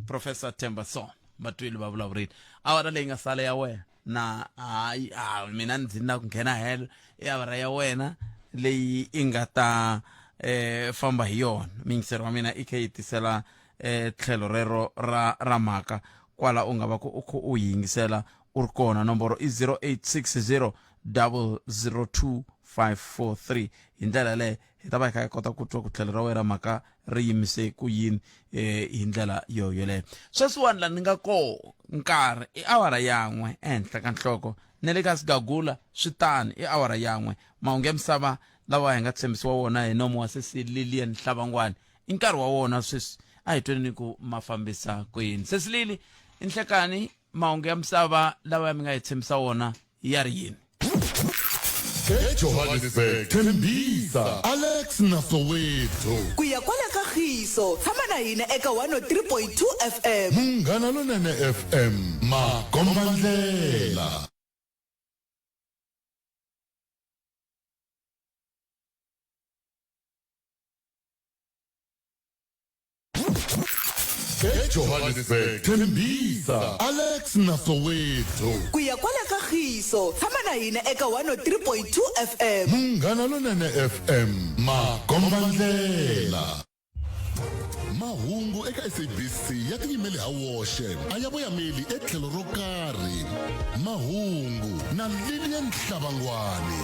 Professor Themba Son vatwile va vulavurile awara leyi nga sala ya wena na hayi a mina ndzi na ku nghena helo i awara ya wena leyi i nga ta eh famba hi yona miyingiseri wa mina i khe yi tisela eh tlhelo rero ra ra mhaka kwala u nga va ku u kho u yingisela u ri kona nomboro i 0860 002 543 hi ndlela yaleyo hi ta va hi kha hi kota ku twa ku tlhelo ra wena ra mhaka ri yimise ku yini eh, hi ndlela yo yoleyo sweswiwani la ni nga koho nkarhi i awara yan'we ehenhla ka nhloko na le ka sigagula swi tani i awara yan'we mahungu ya misava lawa hi nga tshembisiwa wona hi nomo wa sesi lilian hlavangwani i nkarhi wa wona sweswi a hi tweni ku ma fambisa ku yini sesi lili i nhlekani mahungu ya misava lawa mi nga hi tshembisa wona ya ri yini ejohannesburg tembisa alex na soweto ku ya kwala ka khiso tshama na hina eka 103.2 fm munghana lonene fm makombandlela ejohannesburg tembisa alex na soweto ku ya kwala ka khiso tshama na hina eka 103.2 fm munghana lonene fm makombandlela mahungu eka sabc ya tiyimele ha woxe a ya voyameli etlhelo ro karhi mahungu na lilian hlavangwani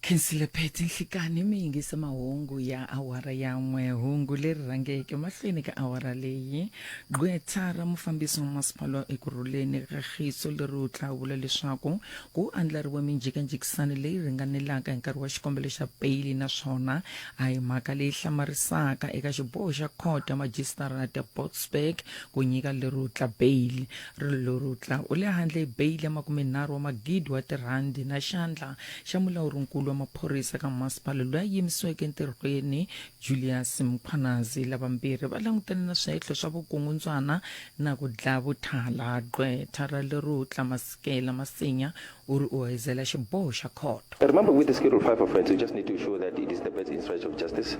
Khensile Pheti Nhlikani mi yingisa mahungu ya awara ya n'we hungu leri rhangeke mahlweni ka awara leyi gqwetha ra mufambisi wa masipala ekurhuleni ka khiso leri u tla vula leswaku ku andlariwe minjhekanjhekisano leyi ringanelaka hi nkarhi wa xikombelo xa beyili naswona a hi mhaka leyi hlamarisaka eka xiboho xa khoto ya majistarata Boksburg ku nyika Lerutla beyili Lerutla u le handle hi beyili ya makumenharhu wa magidi wa tirhandi na xandla xa mulawurinkulu wa maphorisa ka masipala loyi a yimisiweke entirhweni Julius Mkhwanazi. Lavambirhi va langutane na swihehlo swa vukungundzwana na ku dlaya vuthala. Gqwetha ra Lerutla, Masikela Masinya, u ri u hoyizela xiboho xa khoto. Remember, with the Schedule 5 offense, we just need to show that it is the best interest of justice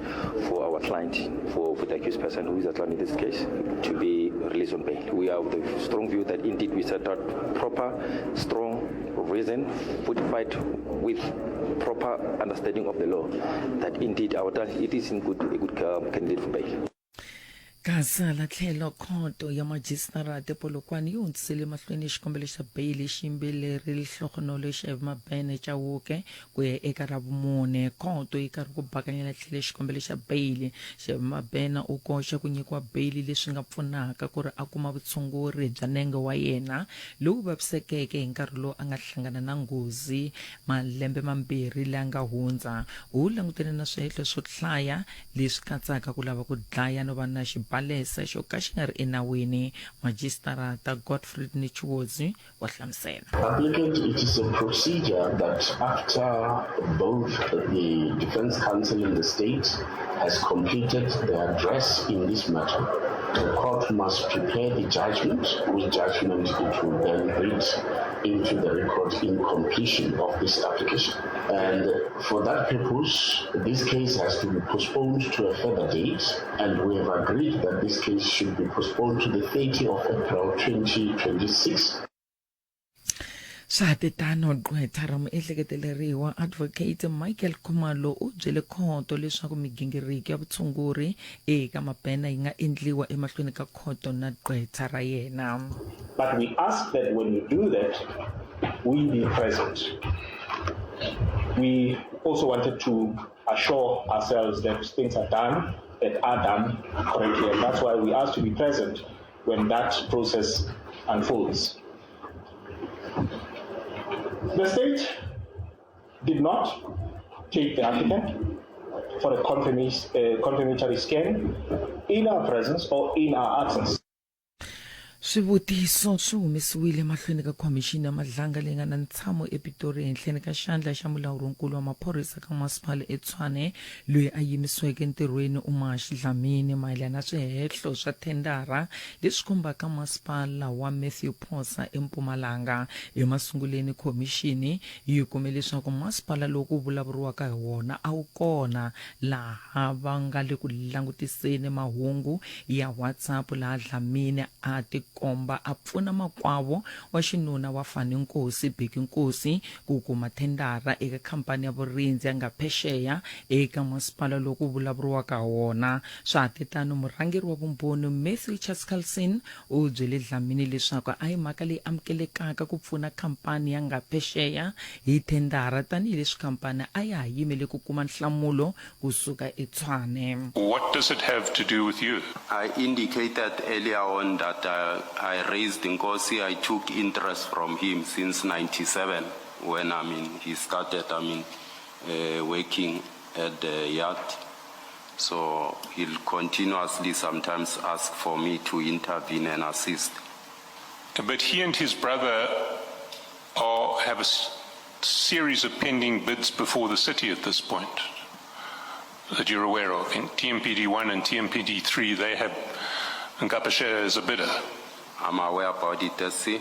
for our client, for, for the accused person who is a client in this case, to be released on bail. We are of the strong view that indeed we set out proper, strong reason, fortified with proper understanding of the law, that indeed our client it is in good, a good um, candidate for bail. Kasi hala tlhelo khoto ya majistarata ePolokwane yi hundzisele mahlweni xikombelo xa beyili xiyimbeleri Lehlohonolo Xavi Mabene Chauke ku ya eka Ravumune. Khoto yi karhi ku bakanyela tlhelo xikombelo xa beyili. Xavi Mabena u koxa ku nyikiwa beyili leswi nga pfunaka ku ri a kuma vutshunguri bya nenge wa yena lowu vavisekeke hi nkarhi lowu a nga hlangana na nghozi malembe mambirhi laya nga hundza. U langutene na swihehlo swo hlaya leswi katsaka ku lava ku dlaya no va na xibakele. xibalesa xo ka xi nga ri enawini. Majisitarata Godfred Netshiwodzi wa hlamusela. Applicant, it is a procedure that after both the defense counsel and the state has completed their address in this matter, the court must prepare the judgment, which judgment it will then read into the record in completion of this application. And for that purpose, this case has to be postponed to a further date, and we have agreed that this case should be postponed to the 30th of April 2026. Swa ha te tano, gqwetha ra muehleketeleriwa Advocate Michael Khumalo u byele khoto leswaku migingiriko ya vutshunguri eka Mabena yi nga endliwa emahlweni ka khoto na gqwetha ra yena. But we ask that when you do that, we be present. We also wanted to assure ourselves that things are done, that are done correctly, and that's why we asked to be present when that process unfolds. The state did not take the applicant for a confirmatory scan in our presence or in our absence. Swivutiso swi humesiwile emahlweni ka Khomixini ya Madlanga leyi nga na ntshamo ePitori ehenhleni ka xandla xa mulawurinkulu wa maphorisa ka masipala eTshwane loyi a yimisiweke entirhweni Umash Dlamini mayelana na swihehlo swa thendara leswi khumbaka masipala wa Matthew Phosa eMpumalanga. Emasunguleni khomixini yi kume leswaku masipala lowu ku vulavuriwaka hi wona a wu kona laha va nga le ku langutiseni mahungu ya WhatsApp laha Dlamini a tikomba a pfuna makwavo wa xinuna wa Fani Nkosi, Bheki Nkosi, ku kuma thendara eka khampani ya vurindzi ya nga phexeya eka masipala lowu ku vulavuriwaka ha wona. Swa ha te tano, murhangeri wa vumbhoni Matthew Chaskalson u byele Dlamini leswaku a hi mhaka leyi amukelekaka ku pfuna khampani ya nga phexeya hi thendara tanihileswi khampani a ya ha yimele ku kuma nhlamulo ku suka eTshwane. What does it have to do with you? I indicated earlier on that I, I raised Nkosi. I took interest from him since 97 when, I mean, he started, I mean, uh, working at the yard. So he'll continuously sometimes ask for me to intervene and assist. But he and his brother are, have a series of pending bids before the city at this point that you're aware of. In TMPD 1 and TMPD 3, they have Ngapashe as a bidder. I'm aware about it, SC.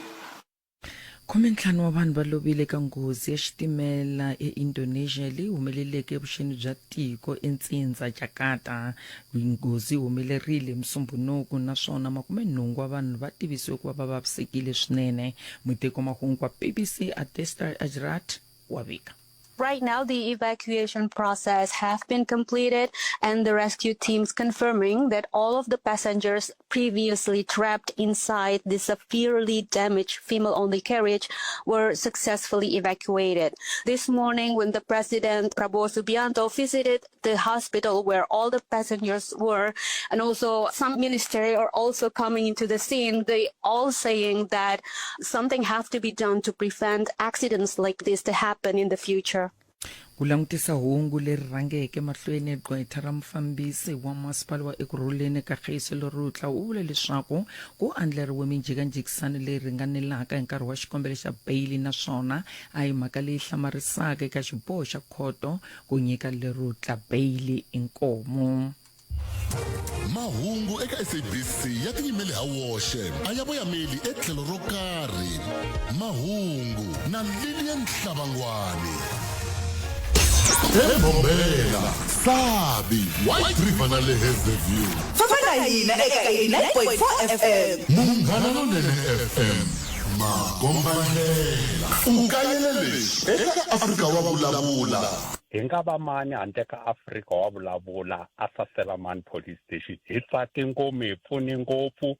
Khumentlhanu wa vanhu va lovile eka nghozi ya xitimela eIndonesia leyi humeleleke evuxeni bya tiko entsindza Jakarta. Nghozi yi humelerile hi Musumbhunuku naswona makumenhungu wa vanhu va tivisiwe ku va va vavisekile swinene. Muteki wa mahungu wa BBC Adestar Ajrat wa vika. Right now, the evacuation process have been completed and the rescue teams confirming that all of the passengers previously trapped inside the severely damaged female-only carriage were successfully evacuated. This morning, when the president Prabowo Subianto visited the hospital where all the passengers were, and also some ministry are also coming into the scene, they all saying that something have to be done to prevent accidents like this to happen in the future. Ku langutisa hungu leri rhangeke mahlweni, gqwetha ra mufambisi wa masipala wa Ekurhuleni Kagiso Lerutla u vule leswaku ku andlariwe minjhekanjhekisano leyi ringanelaka hi nkarhi wa xikombelo xa beyili naswona a hi mhaka leyi hlamarisaka eka xiboho xa khoto ku nyika Lerutla beyili inkomu. Mahungu eka SABC ya tiyimele ha woxe, a ya voyameli etlhelo ro karhi. Mahungu na Lilian Hlabangwani. Ebombela, Sabi, White River na le Hazyview. Famba na hina eka 89.4 FM. Munghana Lonene FM. Makombandlela. U kayele leswi eka Afrika wa vulavula. Hi nga va mani handle ka Afrika wa vulavula a Saselamani Police Station. Hi tsake ngopfu, hi pfune ngopfu.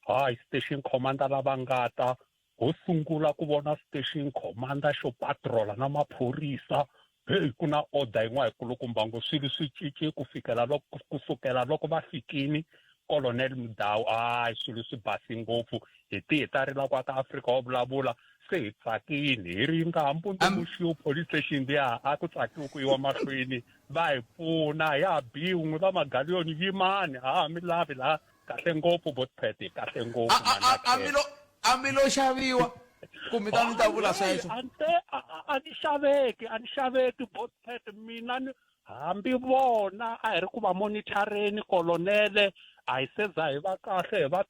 Hayi station commander lava nga ta, ho sungula ku vona station commander xo patrola na maphorisa. Heyi ku na order yin'wana yikulukumba ngo swilo swi cince ku fikela loko ku sukela loko va fikini Colonel Mudau, hayi swilo swi basi ngopfu. Hi ti hi ta rila kwa ka Afrika wa vulavula. Se hi tsakile hi ri nga ha mbundzumuxiwi police station liya a ku tsakiwi ku yiwa mahlweni va hi pfuna ya ha biwi n'wi va magaliyoni yimani a ha mi lavi laha. Kahle ngopfu botpet, kahle ngopfu. A mi lo a mi lo xaviwa kumbe ta mi ta vula sweswo. A ni a ni xaveki, a ni xaveki botpet mina ni hambi vona a hi ri ku va monitoreni kolonele a hi se za hi va kahle hi va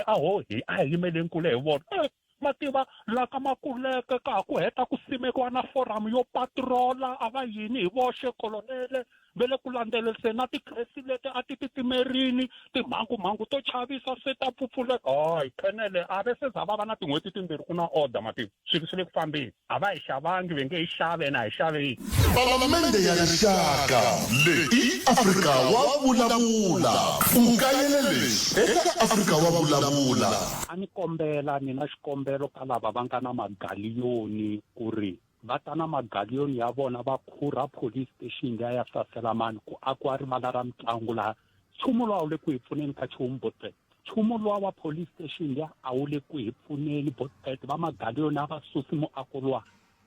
aho hi a hi yimeleni kule hi vona eh, ma tiva la ka makuleke ka ha ku heta ku simekiwa na forum yo patrola a va yini hi voxe kolonele ve le ku landzeleriseni na tikhesi leti a ti titimerini timhangumhangu to chavisa se ta pfupfuleka hayi khenele a ve se za va va na tin'hweti timbirhi ku na order mativa swilo swi le ku fambeni a va hi xavangi ve nge hi xave ene a hi xaveki Palamende ya Rixaka leyi i Afrika wa Vulavula. U kayele leswi eka Afrika wa Vulavula. A ni kombela ni na xikombelo ka lava va nga na magaliyoni ku ri va ta na magaliyoni ya vona va khurha police station liya ya Saselamani ku akiwa rivala ra mitlangu laha nchumu luwa wu le ku hi pfuneni ka nchumu botpet nchumu luwa wa police station liya a wu le ku hi pfuneni botpet va magaliyoni a va susi muako luwa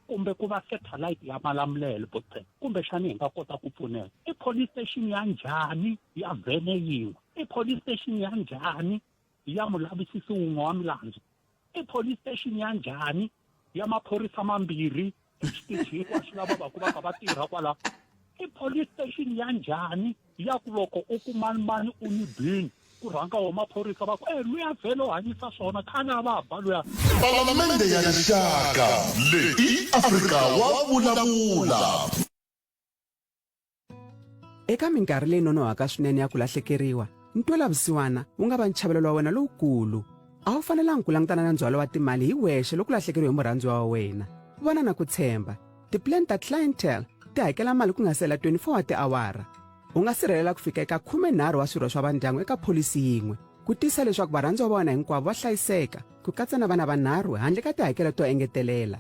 kumbe ku va satellite ya Malamulele botpet kumbexani hi nga kota ku pfuneka i police station ya njhani ya vhene yin'we i police station ya njhani ya mulavisisi wun'we wa milandzu i police station ya njhani ya maphorisa mambirhi exitichi hinkwaswo lava va ku va kha va tirha kwala i police station ya njhani ya ku loko u ku mani mani u ni bini ku rhanga wo maphorisa va ku e luya vhele u hanyisa swona khale a va ba luya Palamende ya Rixaka leyi i Afrika wa Vulavula. Eka minkarhi leyi nonohaka swinene ya ku lahlekeriwa, ntwela-vusiwana wu nga va nchavelelo wa wena lowukulu. A wu fanelanga ku langutana na ndzhwalo wa timali hi wexe loko u lahlekeriwe hi murhandziwa wa wena. Vona na ku tshemba, tipulani ta Clientele ti hakela mali ku nga si hela 24 wa tiawara. U nga sirhelela ku fika eka 13 wa swirho swa vandyangu eka pholisi yin'we, ku tiyisisa leswaku varhandziwa va wena hinkwavo va hlayiseka, ku katsa na vana vanharhu handle ka tihakelo to engetelela.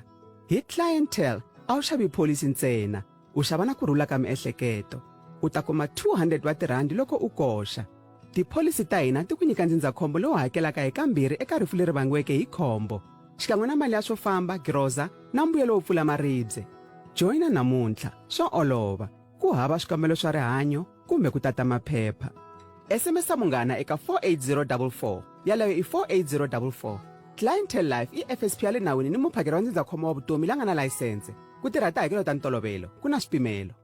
Hi Clientele, a wu xavi pholisi ntsena, U xava na ku rhula ka miehleketo. U ta kuma 200 wa tirhandi loko u koxa. Tipholisi ta hina ti ku nyika ndzindzakhombo lowu hakelaka hi kambirhi eka rifu leri vangiweke hi khombo, xikan'we na mali ya swo famba, giroza na mbuyelo wo pfula maribye. Joyina namuntlha, swa olova, ku hava swikambelo swa rihanyo kumbe ku tata maphepha. SMS munghana eka 48044, yaleyo i 48044. Clientele Life i FSP ya le nawini ni muphakeri wa ndzindzakhombo wa vutomi la nga na layisense. Ku tirha tihakelo ta ntolovelo ku na swipimelo.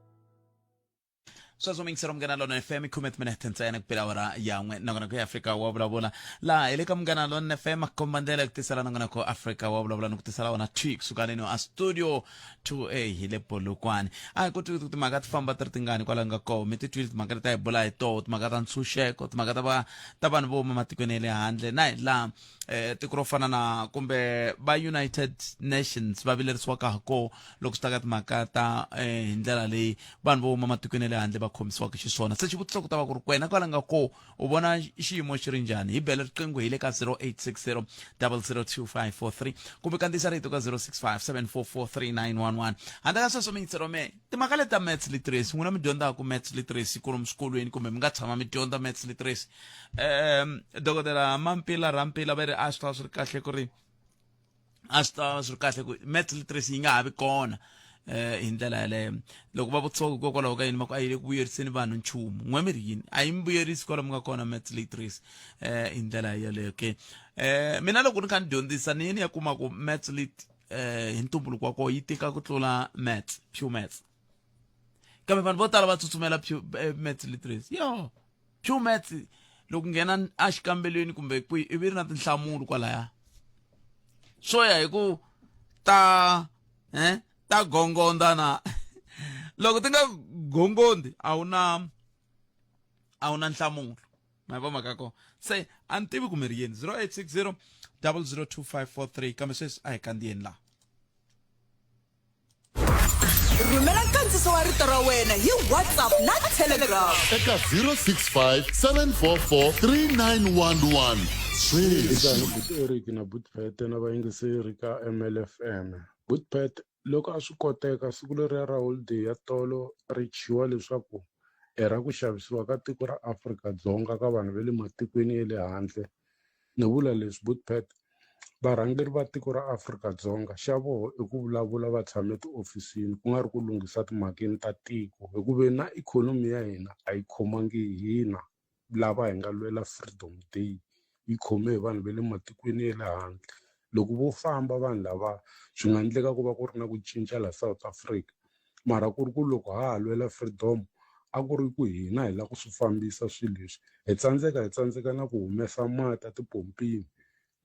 Sweswo mingisero Munghana Lona FM khume timinete ntsena ku pela awara ya n'we nongonoko ya Afrika wa vulavula laha hi le ka Munghana Lona FM komba ndlela ya ku tisela nongonoko Afrika wa vulavula ni ku tisela wona thwi kusuka leno a studio 2A hi le Polokwane a hi koti ku timhaka ti famba ti ri tingani kwala nga koho mi ti twile timhaka leti a hi bula hi toho timhaka ta ntshunxeko timhaka ta va ta vanhu vo huma matikweni ya le handle na hi laha eh, tiko ro fana na kumbe va United Nations va vilerisiwaka ha koho loko swi ta ka timhaka ta eh, hi ndlela leyi vanhu vo huma matikweni ya le handle va khomisiwaka xiswona se xivutiso ku ta va ku ri kwena kwala nga koho u vona xiyimo xi ri njhani hi bele riqingho hi le ka 0860 002543 kumbe kandziyisa rito ka 065 744 3911 handle ka sweswo miyingiselo me timhaka leti ta maths literacy n'wina mi dyondzaka maths literacy kwalomu swikolweni kumbe mi nga tshama mi dyondza maths literacy um dokodela mampila rampila va ri a swi ta va swi ri kahle ku ri a swi ta va swi ri kahle ku maths literacy yi nga ha vi kona eh hi ndlela yaleyo loko va vutisiwa hikokwalaho ka yini va ku a yi le ku vuyeriseni vanhu nchumu n'we mi ri yini a yi mi vuyerisi kwalomu nga kona maths literacy eh hi ndlela yaleyo ke eh mina loko ni kha ni dyondzisa ni ye ni ya kuma ku maths lit eh hi ntumbuluko wa kona yi tika ku tlula maths pure maths kambe vanhu vo tala va tsutsumela pure eh, maths literacy yo pure maths loko nghena exikambelweni kumbe kwihi ivi ri na tinhlamulo kwalaya swo ya hi ku ta eh ta gongonda na loko ti nga gongondi a wu na a wu na nhlamulo ma va mhaka kona se a ni tivi kumbe ri yini 0860 002543 kambe sweswi a hi kandziyeni laha Rhumela nkandziso wa rito ra wena hi WhatsApp na Telegram. Eka 065 744 3911 sweswi. But Eric na But Pete na vayingiseri ka MLFM. But Pete loko a swi koteka siku leriya ra holiday ya tolo ri thyiwa leswaku i ra ku xavisiwa ka tiko ra Afrika-Dzonga ka vanhu va le matikweni ya le handle Ni vula leswi Boet varhangeri va tiko ra Afrika-Dzonga xa voho i ku vulavula va tshame tihofisini ku nga ri ku lunghisa timhakeni ta tiko hikuve na ikhonomi ya hina a yi khomangi hi hina. lava hi nga lwela Freedom Day yi khome hi vanhu va le matikweni ya le handle. Loko vo famba vanhu lava swi nga endleka ku va ku ri na ku cinca la South Africa mara ku ri ku loko ha ha lwela freedom a ku ri ku hina hi lava ku swi fambisa swilo leswi hi tsandzeka hi tsandzeka na ku humesa mati etipompini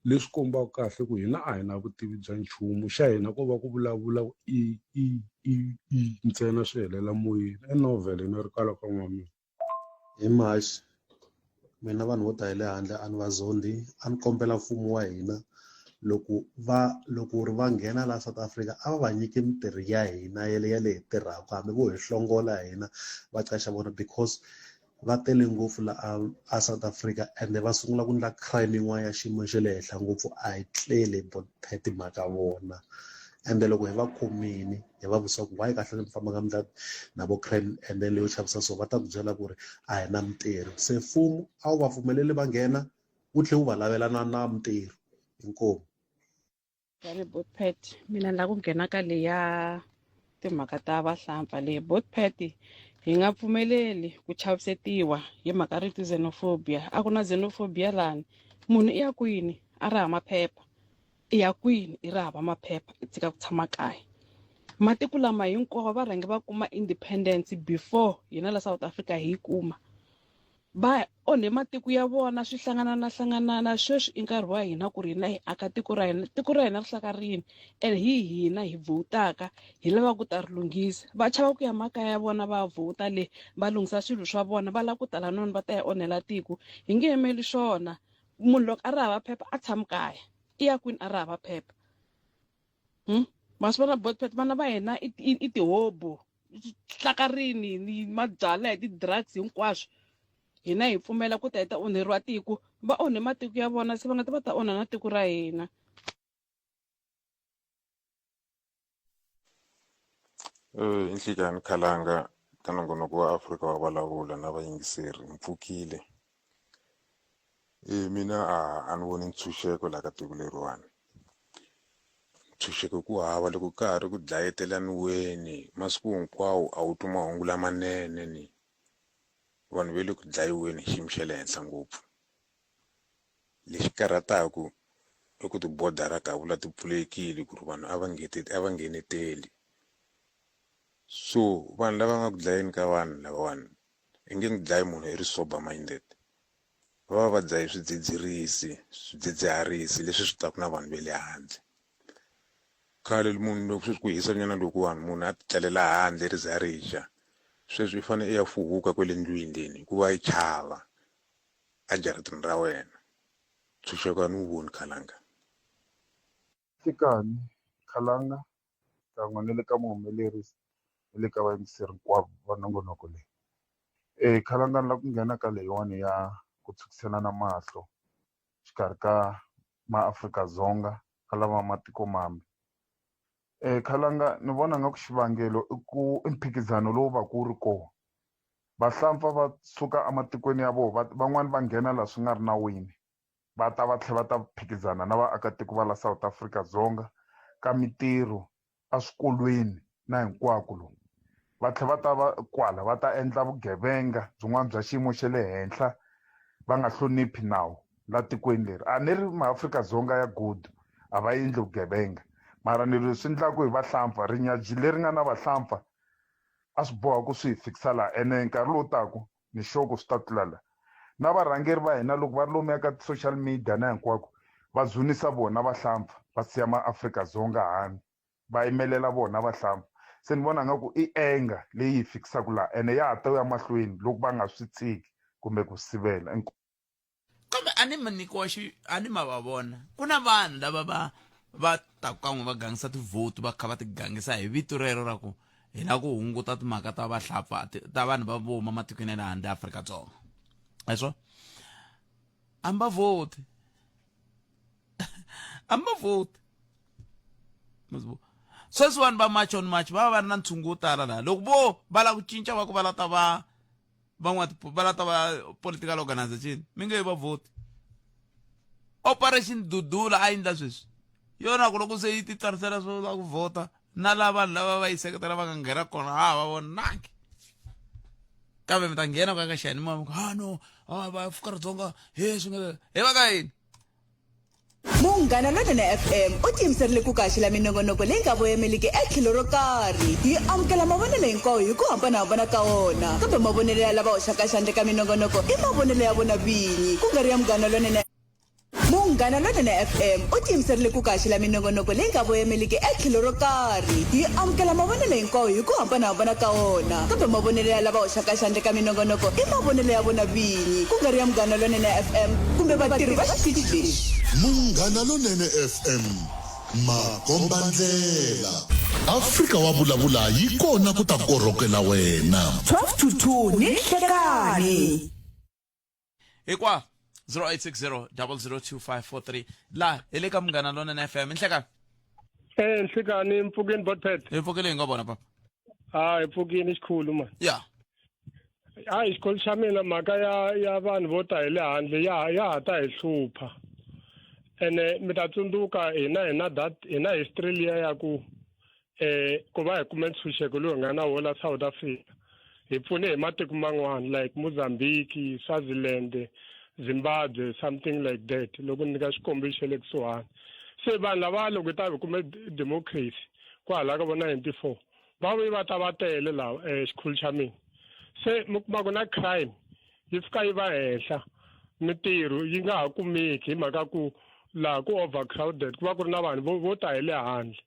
leswi kombaka kahle ku hina a hi na vutivi bya nchumu xa hina ko va ku vulavula i i i i ntsena swi helela moyeni i novel ni ri kwala ka n'wamina. Hi March mina vanhu vo ta hi le handle a ni va zondi a ni kombela mfumo wa hina loko va loko ri va nghena la South Africa a va va nyiki mintirho ya hina yale ya le hi tirhaka hambi vo hi hlongola hina va qacha vona because va tele ngopfu la a, a South Africa ende va sungula ku ndla crime yin'wana ya xiyimo xa le henhla ngopfu a hi tleli timhaka vona ende loko hi va khomini hi va vutisa ku why kahle mi famba nga mi na vo crime and then leyo chavisa so va ta ku byela ku ri a hi na mintirho se mfumo a wu va pfumeleli va nghena wu tlhe wu va lavela na na mintirho inkomu Njhani Botpet mina ni lava ku nghena ka leya timhaka ta vahlampfa leyi Botpet hi nga pfumeleli ku chavisetiwa hi mhaka rito xenophobia a ku na xenophobia lani munhu i ya kwini a ri hava maphepha i ya kwini i ri hava maphepha i tshika ku tshama kaya matiko lama hinkwawo va rhange va kuma independence before hina la South Africa hi yi kuma Va onhe matiko ya vona swi hlanganana hlanganana sweswi i nkarhi wa hina ku ri hina hi aka tiko ra hina tiko ra hina ri hlakarile and hi hina hi vhotaka hi lava ku ta ri lunghisa va chava ku ya makaya ya vona va vhota le va lunghisa swilo swa vona va lava ku ta lanoni va ta ya onhela tiko hi nge yimeli swona munhu loko a ri hava phepha a tshami kaya i ya kwini a ri hava phepha ma swi vona botpet vana va hina i i i tihobo hlakarini ni mabyalwa hi ti-drugs hinkwaswo hina hi pfumela ku ta hi ta onheriwa tiko va onhe matiko ya vona se va nga ta va ta onha na tiko ra hina. I nhlikani khalanga ka nongonoko wa Afrika wa vulavula na vayingiseri ni pfukile mina a a ni voni ntshunxeko laha ka tiko leriwani ntshunxeko ku hava loko ka ha ri ku dlayetelaniweni masiku hinkwawo a wu twi mahungu lamanene ni vanhu ve le ku dlayiweni hi xiyimo xa le henhla ngopfu lexi karhataku i ku tibodara ka vula ti pfulekile ku ri vanhu a va a va ngheneteli so vanhu lava nga ku dlayeni ka vanhu lavawani i nge n'wi dlayi munhu i ri sober minded va va va dzahe swidzidzirisi swidzidziharisi leswi swi taka na vanhu ve le handle khale munhu loko sweswi ku hisa nyana lokuwani munhu a ti tlalela handle ri za ri xa sweswi i fanele i ya fuhuka kwele ndlwini leni hikuva yi chava a jaratini ra wena ntshunxeko a ni wu voni khalanga. Nhlikani, Khalanga, kan'we na le ka muhumelerisi ni le ka vayingiseri hinkwavo va nongonoko leyi. Khalanga ni lava ku nghena ka leyiwani ya ku tshwukiselana mahlo xikarhi ka maAfrika-Dzonga na lava matiko mambe. Khalanga ni vona nga ku xivangelo i ku i mphikizano lowu va ku wu ri kona. Vahlampfa va suka ematikweni ya vona van'wani va nghena laha swi nga ri nawini. Va ta va tlhela va ta phikizana na vaakatiko va la South Africa Dzonga ka mitirho eswikolweni na hinkwako lomu. Va tlhela va ta va kwala va ta endla vugevenga byin'wana bya xiyimo xa le henhla va nga hloniphi nawu la tikweni leri. A ni ri maAfrika-Dzonga ya good a va endli vugevenga mara ni ri swi endlaku hi vahlampfa rinyadzi leri nga na vahlampfa a swi boha ku swi hi fikisa laha ene nkarhi lowu taku ni sure ku swi ta tlula la. Na varhangeri va hina loko va ri lomuya ka ti-social media na hinkwako va dzunisa vona vahlampfa va siya maAfrika-Dzonga handle va yimelela vona vahlampfa se ni vona nga ku i anger leyi hi fikisaka laha ene ya ha ta ya mahlweni loko va nga swi tshiki kumbe ku sivela. Kambe a ni ma nyikiwa xi a ni ma va vona ku na vanhu lava va va taku kan'we va gangisa tivhoti va kha va ti gangisa hi vito rero ra ku hi lava ku hunguta timhaka ta vahlapfa ta vanhu va vo huma matikweni ya le handle Afrika-Dzonga leswo a mi va vhoti a mi va vhoti sweswi vanhu va march on march va va va ri na ntshungu wo tala laha loko vo va lava ku cinca va ku va la ta va van'wa va la ta va political organization mi nge va vhoti operation dudula a endla sweswi yona ku loko se yi ti tsarisela swo la ku vhota na lava vanhu lava va yi seketela va nga nghena kona ha va vonangi. Kambe mi ta nghena ka ka xiyanimoya mi ku ha no a va Afrika-Dzonga he swi nga he va ka yini. Munghana Lonene FM u tiyimiserile ku kaxela minongonoko leyi nga voyemeliki etlhelo ro karhi. Yi amukela mavonelo hinkwawo hi ku hambana-hambana ka wona, kambe mavonelo ya lava hoxaka xandla eka minongonoko i mavonelo ya vona vinyi, ku nga ri ya Munghana Lonene. Munghana Lonene FM u tiyimiserile ku kaxela minongonoko leyi nga voyemeliki etlhelo ro karhi. Yi amukela mavonelo hinkwawo hi ku hambana-hambana ka wona, kambe mavonelo ya lava hoxaka xandla eka minongonoko i mavonelo ya vona vinyi, ku nga ri ya Munghana Lonene FM kumbe vatirhi va xitichi lexi. Munghana Lonene FM, makombandlela. Afrika wa vulavula yi kona ku ta korhokela wena. 12 to 2 ni nhlekani. Hikwa 0860 002543 la hi le ka Munghana Lonene FM. Nhlekani. Eh nhlekani mpfukeni Botpet. Hi pfukile hi nga vona papa. Ah hi pfukini xikhulu man. Ya. Hayi xikhulu xa mina mhaka ya ya vanhu vo ta hi le handle ya ya ha ta hi hlupha. Ene mi ta tsundzuka hina hi na that hi na history liya ya ku eh ku va hi kume ntshunxeko lowu hi nga na wona South Africa hi pfune hi matiko man'wana like Mozambique, Swaziland, Zimbabwe something like that loko ni nyika xikombiso xa le kusuhani se vanhu lava loko hi ta hi kume democracy kwahala ka vo 94 va vuye va ta va tele laha um xikhulu xa mina se mi kuma ku na crime yi fika yi va henhla mitirho yi nga ha kumeki hi mhaka ku laha ku overcrowded ku va ku ri na vanhu vo vo ta hi le handle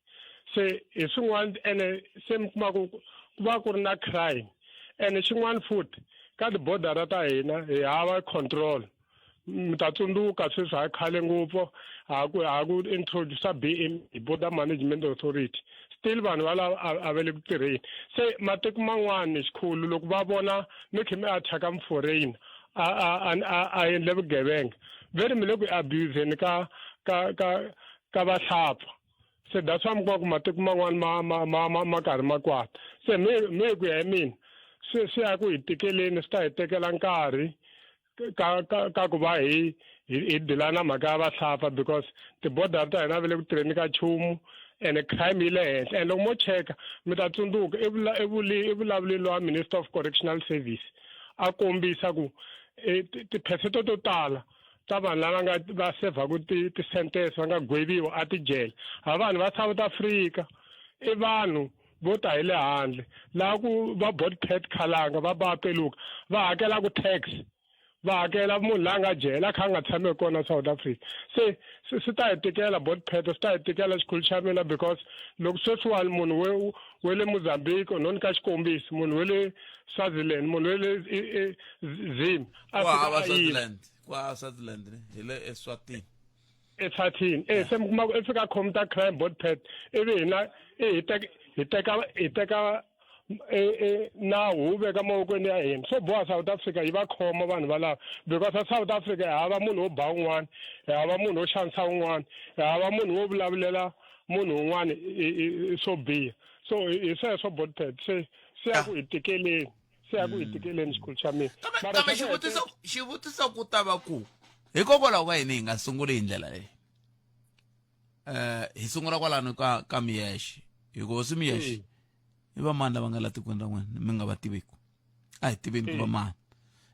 se hi swin'wana ene se mi kuma ku ku va ku ri na crime ene xin'wana futhi ka tibodara ta hina hi hava control mi ta tsundzuka sweswi ha khale ngopfu ha ku ha ku introduce BMA border management authority still vanhu va lava a va le ku tirheni se matiko man'wana xikhulu loko va vona mi khe mi attack foreign a a a a endle vugevenga ve ri mi le ku abuseni ka ka ka ka vahlapfa se that's why mi kuma ku matiko man'wana ma ma ma ma ma karhi ma kwata se mi mi ku ya hi mina swi swi ya ku hi tikeleni swi ta hi tekela nkarhi ka ka ka ku va hi hi dila na mhaka ya vahlapfa because ti-border ta hina va le ku tirheni ka nchumu ene crime yi le henhla and loko mo cheka mi ta tsundzuka i vula i vuli i vulavuleli wa minister of correctional service a kombisa ku e, tiphesente to tala ta vanhu lava nga va sevhaku ti-sentence va nga gweviwa a tijele ha vanhu va South Africa i vanhu vo ta hi le handle laha ku va botpet khalanga va ba peluka va hakelaku tax va hakela munhu la nga jela a kha a nga tshami kona South Africa se swi ta hi tikela botpet swi ta hi tikela xikhulu xa mina because loko sweswiwani munhu we we le Mozambique no nyika xikombiso munhu we le Swaziland munhu we le Zim a fika a Swaziland kwa Swaziland hi le Eswatini ethathini eh se mi kuma ku i fika a commit crime bot pet ivi hina i hi teka hi teka hi teka e, e, nawu wu veka mavokweni ya hina swo boha South Africa yi va khoma vanhu valava because a South Africa hi hava munhu wo ba un'wana hi hava munhu wo xanisa un'wana hi hava munhu wo vulavulela munhu un'wana swo biha so hi sweswo bot pet se se ya ku hi tikeleni se ya ku hi tikeleni xikhulu xa mina kambe kambe xivutiso xivutiso ku ta va ku hikokwalaho ka yini hi nga sunguli hi ndlela leyi eh hi sungula kwalano ka ka miyexe hikuva swi miyexe i va mani lava nga la tikweni ra n'wina mi nga va tiviku a hi tiveni ku va mani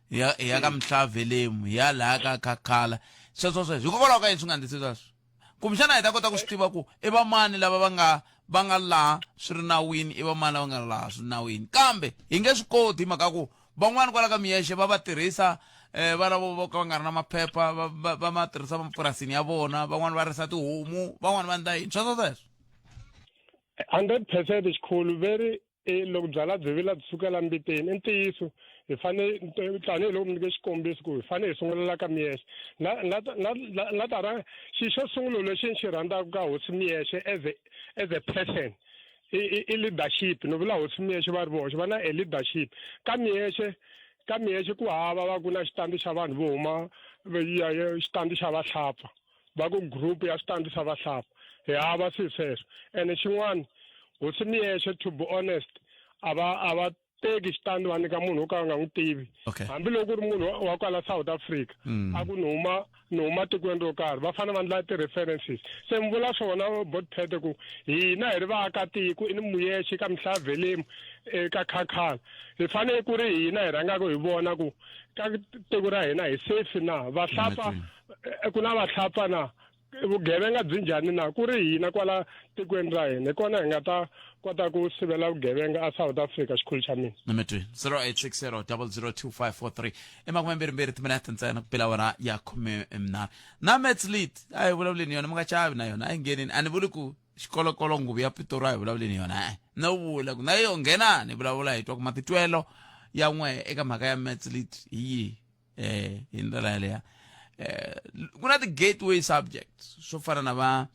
hi ya hi ya ka mhlavelemu hi ya laha ka khakhala sweswo sweswo hikokwalaho ka yini swi nga ndlisi sweswo kumbexana hi ta kota ku swi tiva ku i vamani lava va nga va nga laha swi ri nawini i vamani lava nga laha swi nawini kambe hi nge swi koti hi mhaka ku van'wani kwala ka miyexe va va tirhisa eh va lavo vo ka va nga ri na maphepha va va va ma tirhisa mapurasini ya vona van'wani va risa tihomu van'wani va endla yini sweswo sweswo 100 percent xikhulu veri E, loko byala byi vila byi sukela mbiteni i ntiyiso hi fanele tanihiloko mi nyike xikombiso ku hi fanele hi sungulela ka miyexe na na na na ta ra xi xo sungula lexi ni xi rhandzaka ka hosi miyexe as a as a person i i leadership ni vula hosi miyexe va ri voxe va na a leadership ka miyexe ka miyexe ku hava va ku na xitandi xa vanhu vo huma xitandi xa vahlapfa va ku group ya switandi swa vahlapfa hi hava swilo sweswo ene xin'wana hosi miyexe to be honest a va a va teki xitandi va nyika munhu wo ka va nga n'wi tivi okay. hambiloko ku ri munhu wa- wa kwala South Africa Mm. a ku ni huma ni huma tikweni ro karhi va fanele va endla ti-references se mi vula swona botpete ku hina hi ri vaakatiko i ni muyexe ka mihlavelemu eka khakhala hi fanele ku ri hina hi rhangaka hi vona ku ka tiko ra hina hi safe na vahlapfa eh, ku na vahlapfa na vugevenga byi njhani na ku ri hina kwala tikweni ra hina hi kona hi nga ta kota ku sivela vugevenga a South Africa xikhulu xa mina nametweni 0860 002543 i makumembirhimbirhi timinete ntsena ku pela wona ya khumenharhu na mats lead a hi vulavuleni yona mi nga chavi na yona a yi nghenini a ni vuli ku xikolokolo nguvu ya pitori a hi vulavuleni yona e no vula ku na yo nghenani vulavula hi twa ku matitwelo ya n'we eka mhaka ya mats lead hi yihi eh hi ndlela yaleya eh ku na ti-gateway subjects swo fana na va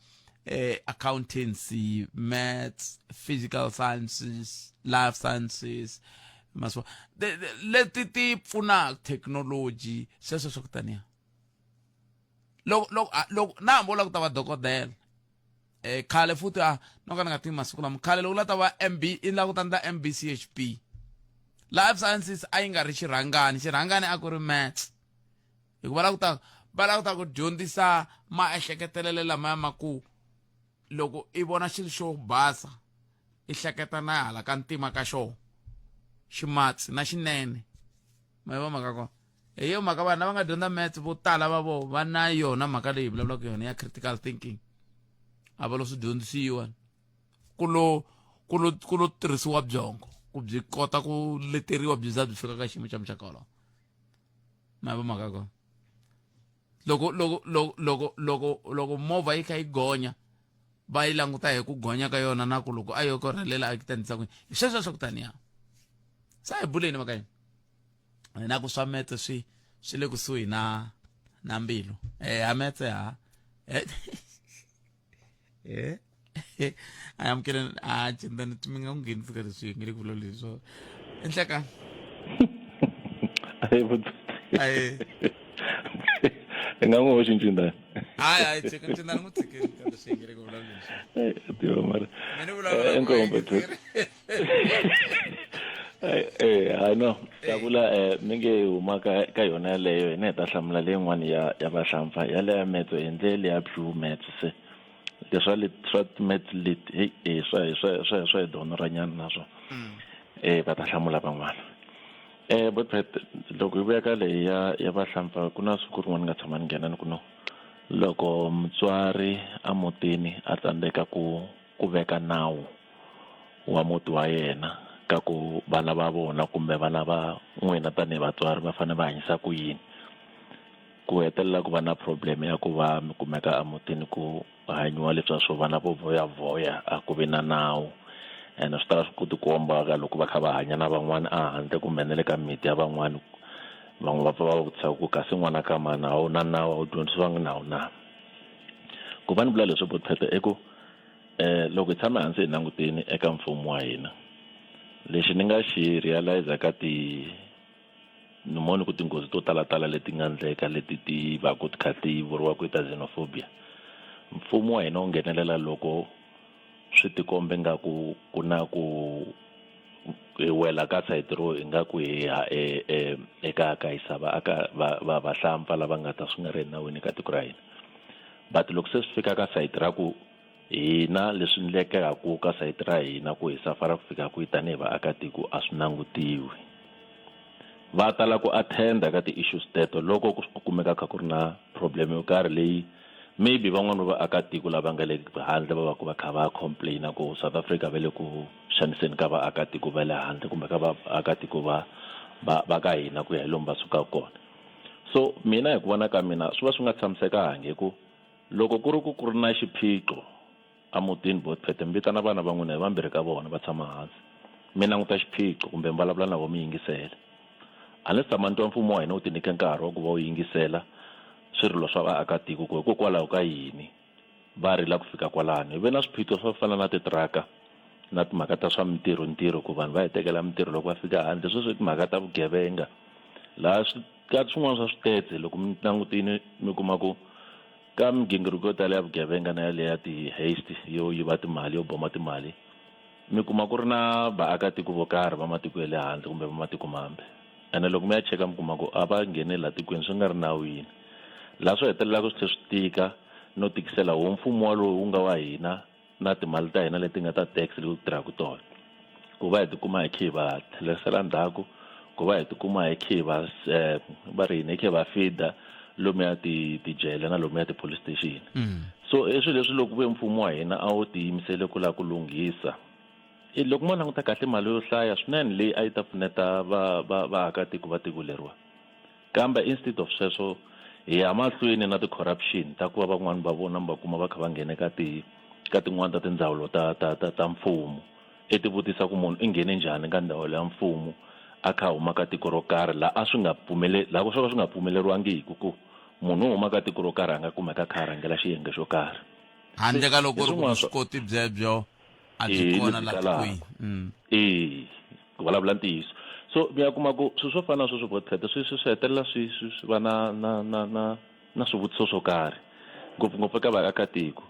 eh accountancy maths physical sciences life sciences maswo leti ti pfunaka technology sweswo swa ku taniya loko loko loko na hambi u lava ku ta va dokodela eh khale futhi a no ka ni nga tivi masiku lama khale loko la ta va MB i la ku ta ndla MBCHP life sciences a yi nga ri xirhangani xirhangani a ku ri maths hikuva la ku ta va lava ku ta ku dyondzisa maehleketelelo lamaya ma ku loko i vona xilo xo basa i hleketa na hala ka ntima ka xona ximatsi na xinene ma yi va mhaka kona hi yo mhaka vanhu lava nga dyondza maths vo tala va vo va na yona mhaka leyi vulavulaka yona ya critical thinking a va lo swi dyondzisiwa ku lo ku lo ku lo tirhisiwa byongo ku byi kota ku leteriwa byi za byi fika ka xiyimo xa muxaka wolowo ma va mhaka kona loko loko loko loko loko loko movha yi kha yi gonya va yi languta hi ku gonya ka yona na ku loko a yo ko rhelela a yi ta ndlisa ku yini sweswo swa ku taniya sa hi buleni mhaka yini na ku swa metse swi swi le kusuhi na na mbilu eh ha metse ha eh eh a amukele a cindani mi nga nghenisi ka leswi nge le ku vulavuleni swo enhleka ayi i nga n'wi hoxi ncindani hayi hayi tshika ncindani n'wi tshikeni ka leswi nge le ku vulavuleni swo tiva mara mina ni vulavula inkomu Eh, hayi no ta vula eh, mi nge huma ka ka yona yaleyo hina hi ta hlamula leyin'wana ya ya vahlampfa yaleya metso hi ndle leya blue mats se leswa le swa mats leti hey eh, swa swa swa swa hi donoranyana naswona eh va ta hlamula van'wana eh botpet loko hi vuya ka leyi ya ya vahlampfa ku na siku rin'wana ni nga tshama ni nghena ni ku no loko mutswari emutini a tsandzeka ku ku veka nawu wa muti wa yena ka ku vana va vona kumbe vana va n'wina tanihi vatswari va fanele va hanyisa ku yini ku hetelela ku va na problem ya ku va mi kumeka emutini ku hanyiwa leswiya swo vana vo voyavoya a ku vi na nawu ene swi tala ku tikomba ka loko va kha va hanya na van'wana a handle kumbe na le ka miti ya van'wana van'we va pfa va vutisa ku kasi n'wana ka mani a wu na nawu a wu dyondzisiwangi nawu na ku va ni vula leswi bophete i ku Eh, loko hi tshame hansi hi langutini eka mfumo wa hina lexi ni nga xi realize ka ti ni moni ku tinghozi to talatala leti nga ndleka leti ti va ku ti kha ti vuriwa ku ta xenophobia mfumo wa hina wu nghenelela loko swi tikombe nga ku ku na ku hi wela ka sayiti ro ingaku hi ya e, e, eka ka yisa vaaka va va vahlampfa lava nga ta swi nga ri enawini ka tiko ra hina but loko se swi fika ka sayiti ra ku hina leswi ndlekekaku ka sayiti ra hina ku hi safara ku fika kwihi tanihi vaakatiko a swi langutiwi va tala ku attenda ka ti-issues teto loko ku kumeka kha ku ri na problem yo karhi leyi maybe van'wani va vaakatiko lava nga le handle va va ku va kha va complaina ku South Africa va le ku xaniseni ka vaakatiko va le handle kumbe ka vaakatiko va va va ka hina ku ya hi lomu va sukaka kona so mina hi ku vona ka mina swi va swi nga tshamisekangi hi ku loko ku ri ku ku ri na xiphiqo emutini botpete mi vitana vana va n'wina hi vambirhi ka vona va tshama hansi mi languta xiphiqo kumbe mi vulavula na vona mi yingisela a ni se tshama ni twa mfumo wa hina wu ti nyika nkarhi wa ku va wu yingisela swirilo swa vaakatiko ku hikokwalaho ka yini va rila ku fika kwalano hi ve na swiphiqo swo fana na titiraka na timhaka ta swa mintirho ntirho ku vanhu va hi tekela mintirho loko va fika handle sweswo i timhaka ta vugevenga laha swi ka swin'wana swa switetse loko mi langutini mi kuma ku ka migingiriko yo tala ya vugevenga na yaleya ti-heist yo yiva timali yo boma timali Mi kuma ku ri na vaakatiko vo karhi va matiko ya le handle kumbe va matiko mambe. Ene loko mi ya cheka mi kuma ku a va nghene laha tikweni swi nga ri nawini. Laha swi hetelelaka swi tlhela swi tika no tikisela wo mfumo walowo wu nga wa hina na timali ta hina leti nga ta tax leti ku tirhaka tona. Ku va hi tikuma hi khe hi va tlherisela ndzhaku, ku va hi tikuma hi khe hi va va ri yini hi khe hi va feeder lomuya ti tijele na lomuya ti-police station. So i swilo leswi loko ve mfumo wa hina a wu tiyimisele ku lava ku lunghisa i loko mo languta kahle mali yo hlaya swinene leyi a yi ta pfuneta va va vaakatiko va tiko leriwa kambe instead of sweswo hi ya mahlweni na ti-corruption ta ku va van'wani va vona mi va kuma va kha va nghene ka ti ka tin'wani ta tindzawulo ta ta ta ta mfumo i ti vutisa ku munhu i nghene njhani ka ndzawulo ya mfumo a kha a huma ka tiko ro karhi laha a swi nga pfumele laha swo ka swi nga pfumeleriwangiki ku munhu wo huma ka tiko ro karhi a nga kumeka a kha a rhangela xiyenge xo karhi handle ka loko Hi ri ku swin'wana swa- vuswikoti byebyo a byi Eh, kona lebyi laha kalaka. tikweni Mm. Eh, ku vulavula ntiyiso so mi ya kuma ku swilo swo fana na sweswo botphete swi swi swi hetelela swi swi swi va na na na na na swivutiso swo karhi ngopfungopfu eka vaakatiko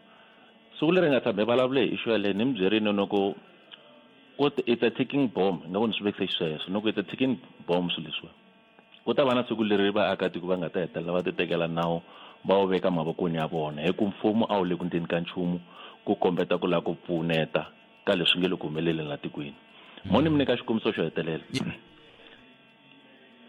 siku leri nga tshama hi vulavule hi issue yaleyo ni mi byerile no ku ku it's a ticking bomb ingaku ni swi vekise xisweswo no ku it's a ticking bomb swilo leswiwa ku ta va na siku leri vaakatiko va nga ta hetelela va titekela nawu va wu veka mavokweni ya vona hi ku mfumo a wu le ku ndleni ka nchumu ku kombeta ku lava ku pfuneta ka leswi nge le ku humeleleni la tikweni mo ni mi nyika xikombiso xo hetelela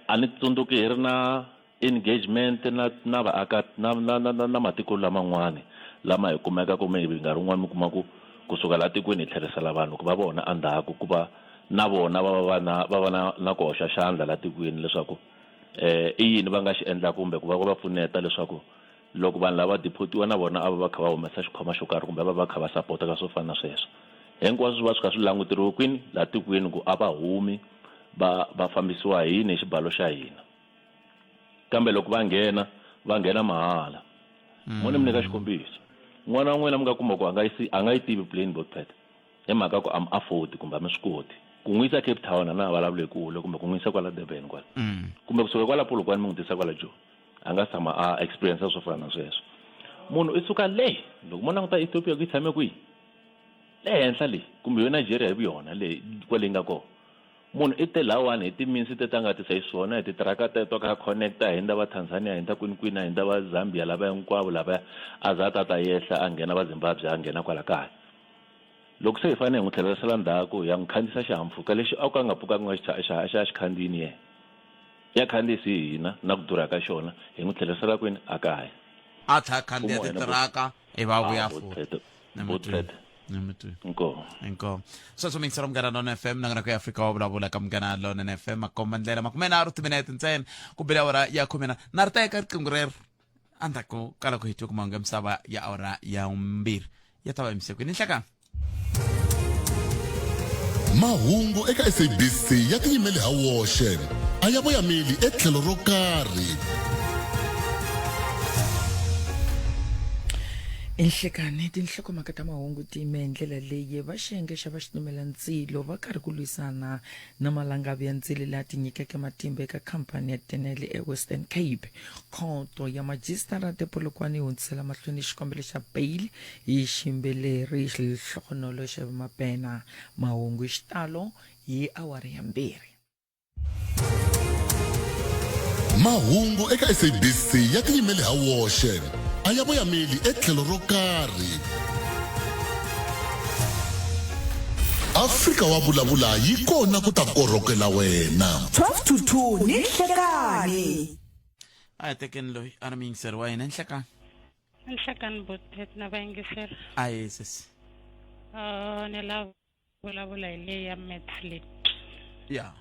a ni tsundzuki hi ri na engagement na na vaaka na na na, na, na matiko laman'wani lama hi kumeka ku maybe nkarhi wun'wani mi kuma ku kusuka laha tikweni hi tlherisela vanhu ku va vona endzhaku ku va na vona va va va na va va na na ku hoxa xandla laha tikweni leswaku eh i yini va nga xi endlaka kumbe ku va va pfuneta leswaku loko vanhu lava deportiwa na vona a va va kha va humesa xikhwama xo karhi kumbe va va kha va sapota ka swo fana na sweswo hinkwaswo swi va swi kha swi languteriwe kwini laha tikweni ku a va humi va va fambisiwa hi yini hi xibalo xa hina kambe loko va nghena va nghena mahala mo ni mi nyika xikombiso n'wana wa n'wina mi nga kuma ku a nga yi a nga yi tivi plane botpet hi mhaka ku a mi afford kumbe a mi swi koti ku n'wi yisa Cape Town a na ha vulavuli hi kule kumbe ku n'wi yisa kwala Durban kwala kumbe kusuka kwala Polokwane mi n'wi tisa kwala Joni a nga tshama a experience swo fana na sweswo munhu i suka le loko mo languta Ethiopia ku yi tshame kwihi le henhla le kumbe yo Nigeria hi vuyona le kwale yi nga kona munhu i te lawani hi timinsi te ta nga tisa xiswona hi titiraka teto ka connecta hi ndza va Tanzania hi ndza kwini kwini hi ndza va Zambia lava hinkwavo lava a za a ta ta yehla a nghena va Zimbabwe a nghena kwala kaya loko se hi fanele hi n'wi tlhelerisela ndzhaku hi ya n'wi khandziyisa xihahampfhuka lexi a ku a nga pfukanga nga xi xa xa xi khandziyini yena ya khandziyisi hi hina na ku durha ka xona hi n'wi tlherisela kwini a kaya a tlha a khandziya Mfumo wa hina titiraka ivi a vuya Ah, futhi Botpet Nematlweni. Botpet Nematlweni. inkomu inkomu sweswo miyingisela munghana lona fm na ku ya afrika wa vulavula ka munghana lona fm makomba ndlela 30 timinete ntsena ku bile awara ya khume na na ri teka riqingho rero endzhaku ka loko hi twe ku mahungu ya misava ya awara ya 2 ya ta va emisekweni nhlekani Mahungu eka SABC ya tiyimele ha woxe, a ya voyameli etlhelo ro karhi. Enhlekani tinhlokomhaka ta mahungu ti yime hi ndlela leyi va xiyenge xa va xitimela ndzilo va karhi ku lwisana na malangavi ya ndzilo laha tinyikeke matimba eka khampani ya Denel eWestern Cape. Khoto ya majistarata ePolokwane yi hundzisela mahlweni xikombelo xa bail hi xiyimbeleri Lehlogonolo Xebe Mapena. Mahungu hi xitalo hi awara ya 2. Mahungu eka SABC ya tiyimele ha woxe, a ya voyameli etlhelo ro karhi. Afrika wa vulavula yi kona ku ta korhokela wena. 12 to 2 ni nhlekani. A hi tekeni loyi a ri muyingiseri wa hina nhlekani. Nhlekani Botpet na vayingiseri. Ahe sesi. Ni lava vulavula hi leyi ya maths lit. Ya.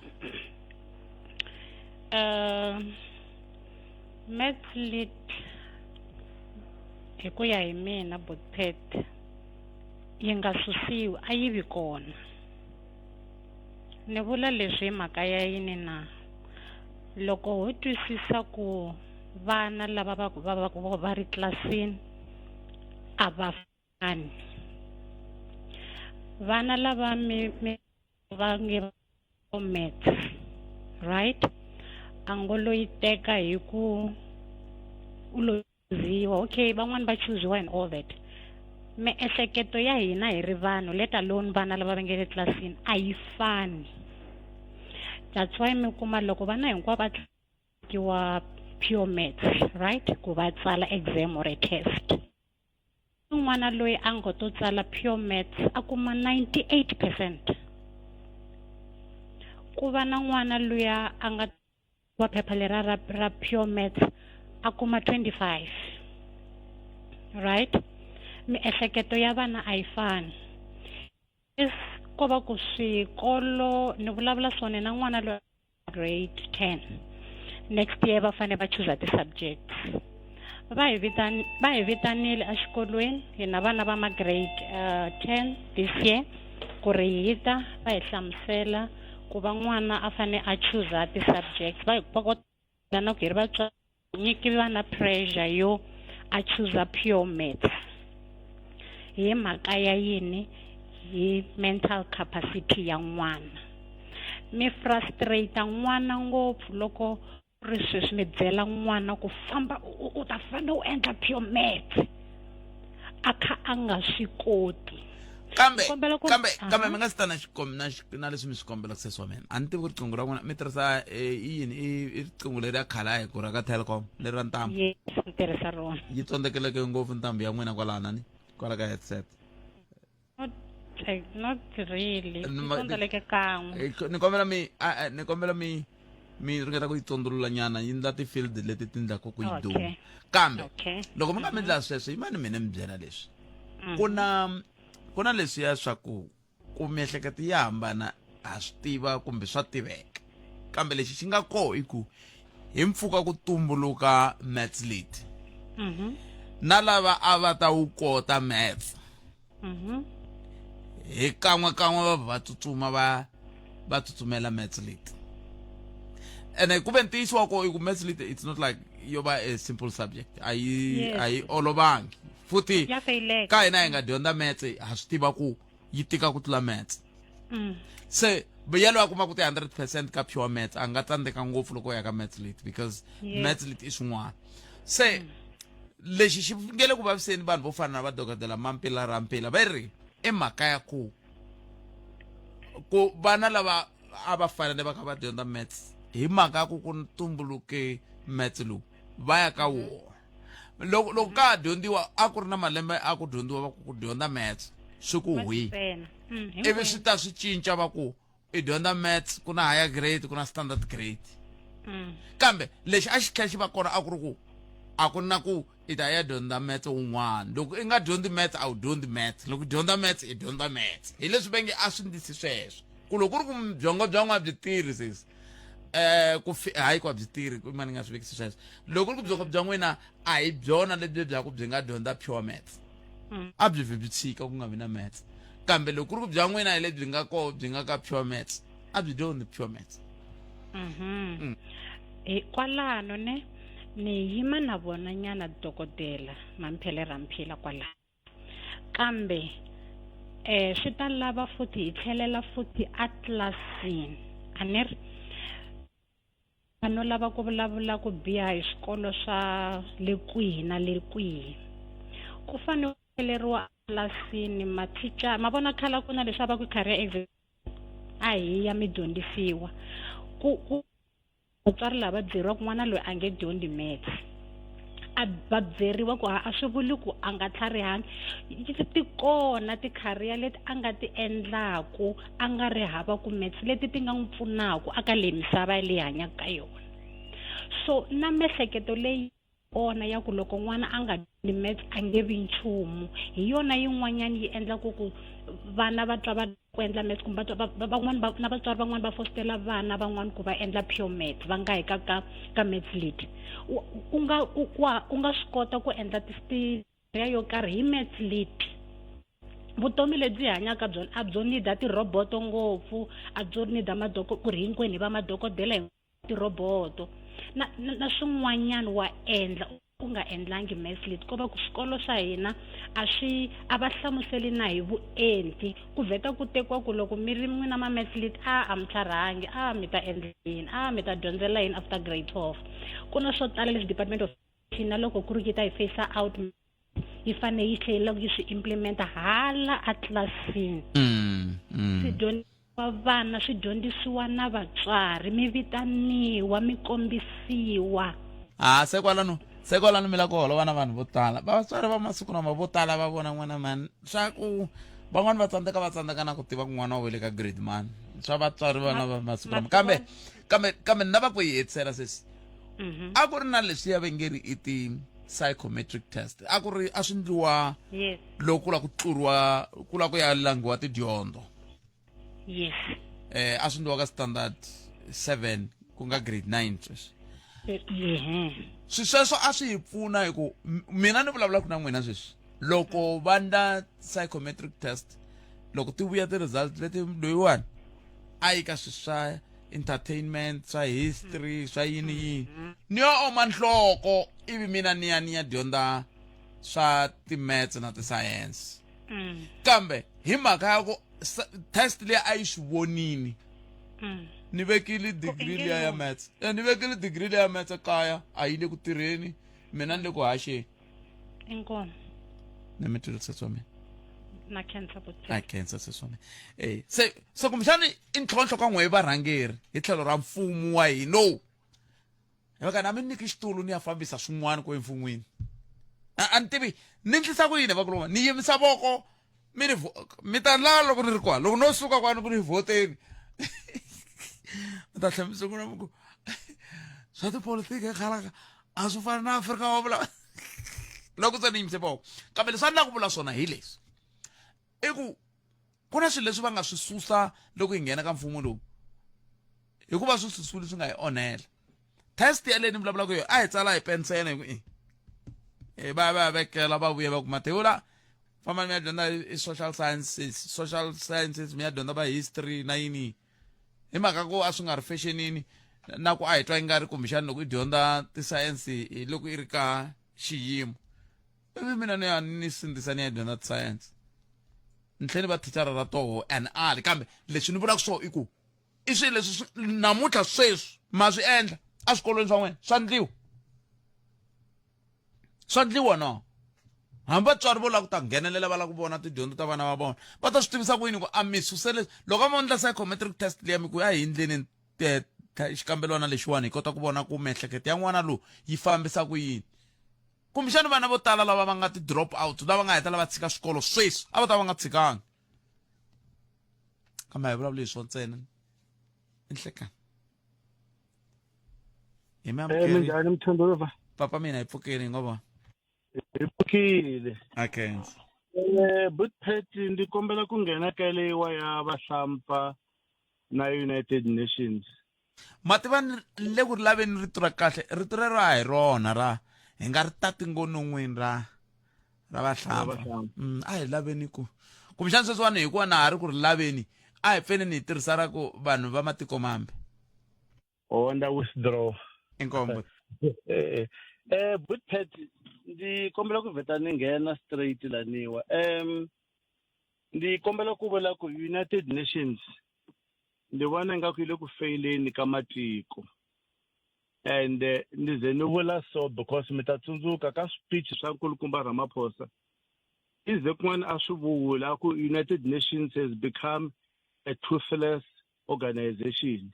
Maths lit hi ku ya hi mina Botpet yi nga susiwi a yi vi kona. Ni vula leswi hi mhaka ya yini na? Loko ho twisisa ku vana lava va va va ku va ri tlilasini a va fani. Vana lava mi mi va nge maths right a ngo lo yi teka hi ku u lo chuziwa okay van'wani va chuziwa and all that. Miehleketo ya hina hi ri vanhu let alone vana lava va nge le tlilasini a yi fani. That's why mi kuma loko vana hinkwavo va nyikiwa pure maths right ku va tsala exam or a test. N'wana loyi a ngo to tsala pure maths a kuma 98 percent. Ku va na n'wana luya a nga wa phepha lera ra, ra pure maths a kuma 25 right miehleketo ya vana a yi fani is ko va ku swikolo ni vulavula swona na n'wana loyi grade 10 next year va fanele va chuza ti-subjects va hi vitani va hi vitanile exikolweni hina vana va ma grade 10 this year ku ri hi ta va hi hlamusela ku va n'wana a fane a chuza ti-subjects va va kota na ku hi ri vatswari nyiki vana pressure yo a chuza pure maths hi mhaka ya yini hi mental capacity ya n'wana mi frustrate n'wana ngopfu loko ri sweswi mi byela n'wana ku famba u ta fanele u endla pure maths a kha a nga swi koti kambe kambe kambe mi nga si ta na na na leswi mi swi kombelaka sesi wa mina a ni tivi ku riqingho ra n'wina mi tirhisa eh, i yini i riqingho leri ya khale a hi ku ra ka telkom leri ra ntambu yes ni tirhisa rona yi tsondzekeleke ngopfu ntambu ya n'wina kwalana ni kwala ka headset Not, eh, not really. Yi tsondzeleke kan'we. Eh, ni kombela mi ni kombela mi mi ringeta ku yi tsondzulula nyana yi ndla ti-field leti ti ndlaku ku yi duma kambe loko mi nga mi ndla sweswo yimani mina mi byela leswi mm. ku na ku na leswiya swa ku ku miehleketo ya hambana ha swi tiva kumbe swa tiveka kambe lexi xi nga koho i ku hi mpfhuka ku tumbuluka maths leti mm-hmm. na lava a va ta wu kota maths Mhm. hi kan'we kan'we va va tsutsuma va va tsutsumela maths lit ene ku ve ntiyiso wa ko i ku maths lit it's not like yo va a simple subject a yi Yes. a yi olovangi futhi Ya faileka. ka hina hi nga dyondza maths ha swi tiva ku yi tika ku tlula maths se vuyelo a kuma ku ti 100% ka pure maths a nga tsandzeka ngopfu loko u ya ka maths lit because Yes. maths lit i swin'wana se lexi xi nge le ku vaviseni vanhu vo fana na va dokodela Mampila Rampila va ri i mhaka ya ku ku vana lava a va fanele va kha va dyondza maths hi mhaka ya ku ku tumbuluke maths lowu va ya ka wona loko loko ka ha dyondziwa a ku ri na malembe a ku dyondziwa va ku ku dyondza maths swi ku hwi Ntsena. Ivi swi ta swi cinca va ku i dyondza maths ku na higher grade ku na standard grade kambe lexi a xi tlhela xi va kona a ku ri ku a ku na ku i ta ya dyondza maths wun'wana loko i nga dyondzi maths a wu dyondzi maths loko u dyondza maths i dyondza maths hi leswi va nge a swi ndlisi sweswo ku loko ku ri ku byongo bya n'wana byi tirhi sesi eh ku hayi ku a byi tirhi ku mani nga swi vekisi sweswo loko ku ri ku byongo bya n'wina a hi byona lebyi bya ku byi nga dyondza pure maths a byi vhe byi tshika ku nga vi na maths kambe loko ku ri ku bya n'wina hi lebyi nga koho byi nga ka pure maths a byi dyondzi pure maths Hi kwalano ne ni yima na vona nyana dokodela Mamphele Ramphila kwalano kambe eh swi ta lava futhi hi tlhelela futhi a tlilasini a ni ri a no lava ku vulavula ku biha hi swikolo swa le kwihi na le kwihi ku fanele ku tlheleriwa tlilasini mathicara ma vona khale a ku na leswi a va ku career exit a hi ya mi dyondzisiwa ku ku vatswari lava byeriwa ku n'wana loyi a nge dyondzi maths a va byeriwa ku a swi vuli ku a nga tlharihangi ti kona ti-career leti a nga ti endlaku a nga ri hava ku maths leti ti nga n'wi pfunaku aka leyi misava leyi hanyaka ka yona so na miehleketo leyi kona ya ku loko n'wana a nga dyondzi maths a nge vi nchumu hi yona yin'wanyana yi endlaku ku vana va twa va ku endla maths kumbe va twa van'wani va na vatswari van'wani va fositela vana van'wani ku va endla pure maths va nga yi ka ka ka maths lit u nga u wa u nga swi kota ku endla ti yo karhi hi maths lit vutomi lebyi hi hanyaka byona a byo nida tirhoboto ngopfu a byo nida madoko ku ri hinkwenu hi va madokodela hi tirhoboto na na, na swin'wanyana wa endla u nga endlangi maths lit ko va ku swikolo swa hina a swi a va hlamuseli na hi vuenti ku vheta ku tekiwa ku loko mi ri n'wina ma maths lit a a mi tlharhangi a mi ta endla yini a mi ta dyondzela yini after grade 12 ku na swo tala leswi department of na loko ku ri yi ta yi face out yi fanele yi tlhela yi swi implementa hala a tlilasini. Swi dyondzisiwa vana, swi dyondzisiwa na vatswari, mi vitaniwa mi kombisiwa. A se kwalano se kwalano mi la ku holova na vanhu vo tala. Vatswari va masiku lama vo tala va vona n'wana mani swa ku van'wani va tsandzeka va tsandzeka na ku tiva ku n'wana wa wele ka grade mani swa vatswari vana va masiku lama. Kambe kambe kambe ni lava ku yi hetisela sesi. A ku ri na leswiya va nge ri i ti psychometric test, a ku ri a swi ndliwa loko ku la ku tluriwa ku la ku ya langiwa tidyondzo. A swi ndliwa ka standard 7 ku nga grade 9 sweswi. Swi sweswo a swi hi pfuna hi ku mina ni vulavulaka na n'wina sweswi loko va ndla psychometric test, loko ti vuya ti-result leti loyiwani a yi ka swi swa entertainment, swa history, swa yini yini, ni yo oma nhloko ivi mina ni ya ni ya dyondza swa ti-maths na ti-science. Kambe hi mhaka ya ku test leyi a yi swi vonini, ni vekile degree liya ya maths, ni vekile degree liya ya maths ekaya, a yi le ku tirheni, mina ni le ku haxeni. Inkomu. Ni mi twile sesi wa mina. Na khensa ku Na khensa sesi wa mina. Se se kumbexani i ntlhontlho ka n'we varhangeri hi tlhelo ra mfumo wa hina lowu. Hi va ka na mi nyiki xitulu ni ya fambisa swin'wana ku emfun'wini. A ni tivi ni ndlisa ku yini vakuluma, ni yimisa voko mi ni mi ta lala loko ni ri kwala, loko no suka kwani ku ni vhoteni mi ta tlhela mi sungula mi ku swa tipolitiki ekhalaka a swi fani na Afrika wa vula loko se ni yimise voko. Kambe leswi a ni lava ku vula swona hi leswi, i ku ku na swilo leswi va nga swi susa loko hi nghena ka mfumo lowu, hikuva swi susile swi nga hi onhela. Test yaleyi ni vulavulaka yona a hi tsala hi pensele hi ku i va va vekela va vuya va ku Mathewula famba mi ya dyondza i social sciences, social sciences mi ya dyondza va history na yini, hi mhaka ku a swi nga ri fashionini na ku a hi twa yi nga ri kumbexani loko i dyondza tisayense hi loko i ri ka xiyimo, ivi mina ni ya ni sindzisa ni ya dyondza tisayense ni tlhela ni va thicara ra toho and ali. Kambe leswi ni vulaka swona i ku i swilo leswi namuntlha sweswi ma swi endla eswikolweni swa n'wina, swa ndliwa, swa ndliwa no hambi vatswari vo lava ku ta nghenelela va lava ku vona tidyondzo ta vana va vona va ta swi tivisa ku yini ku a mi suse leswi loko a mo endla psychometric test liya mi ku a hi endleni xikambelwana lexiwani hi kota ku vona ku miehleketo ya n'wana lowu yi fambisa ku yini. Kumbexani vana vo tala lava va nga ti-drop out lava nga heta lava tshika swikolo sweswi a va ta va nga tshikanga. Kambe a hi vulavuli hi swona ntsena, i nhlekani hi mi amukeri. Minjhani Mthunduluva? Papa mina hi pfukile, hi ngo vona. Hi pfukile. A khensa. Butpet, ndzi kombela ku nghena ka leyiwa ya vahlampfa na United Nations. Ma tiva ni le ku ri laveni rito ra kahle, rito rero a hi rona ra hi nga ri tati ngonon'wini ra ra vahlampfa. A hi laveni ku kumbexana sweswiwani hikuva na ha ri ku ri laveni, a hi pfeni ni hi tirhisa ra ku vanhu va matiko mambe. Oh, nda withdraw. Inkombo. Butpet, ndzi kombela ku vheta ni nghena straight laniwa. Ndzi kombela ku vula ku United Nations ndzi vona ingaku yi le ku feyileni ka matiko. And ni ze ni vula so because mi ta tsundzuka ka speech swa nkulukumba Ramaphosa, i ze kun'wana a swi vula ku United Nations has become a toothless organization,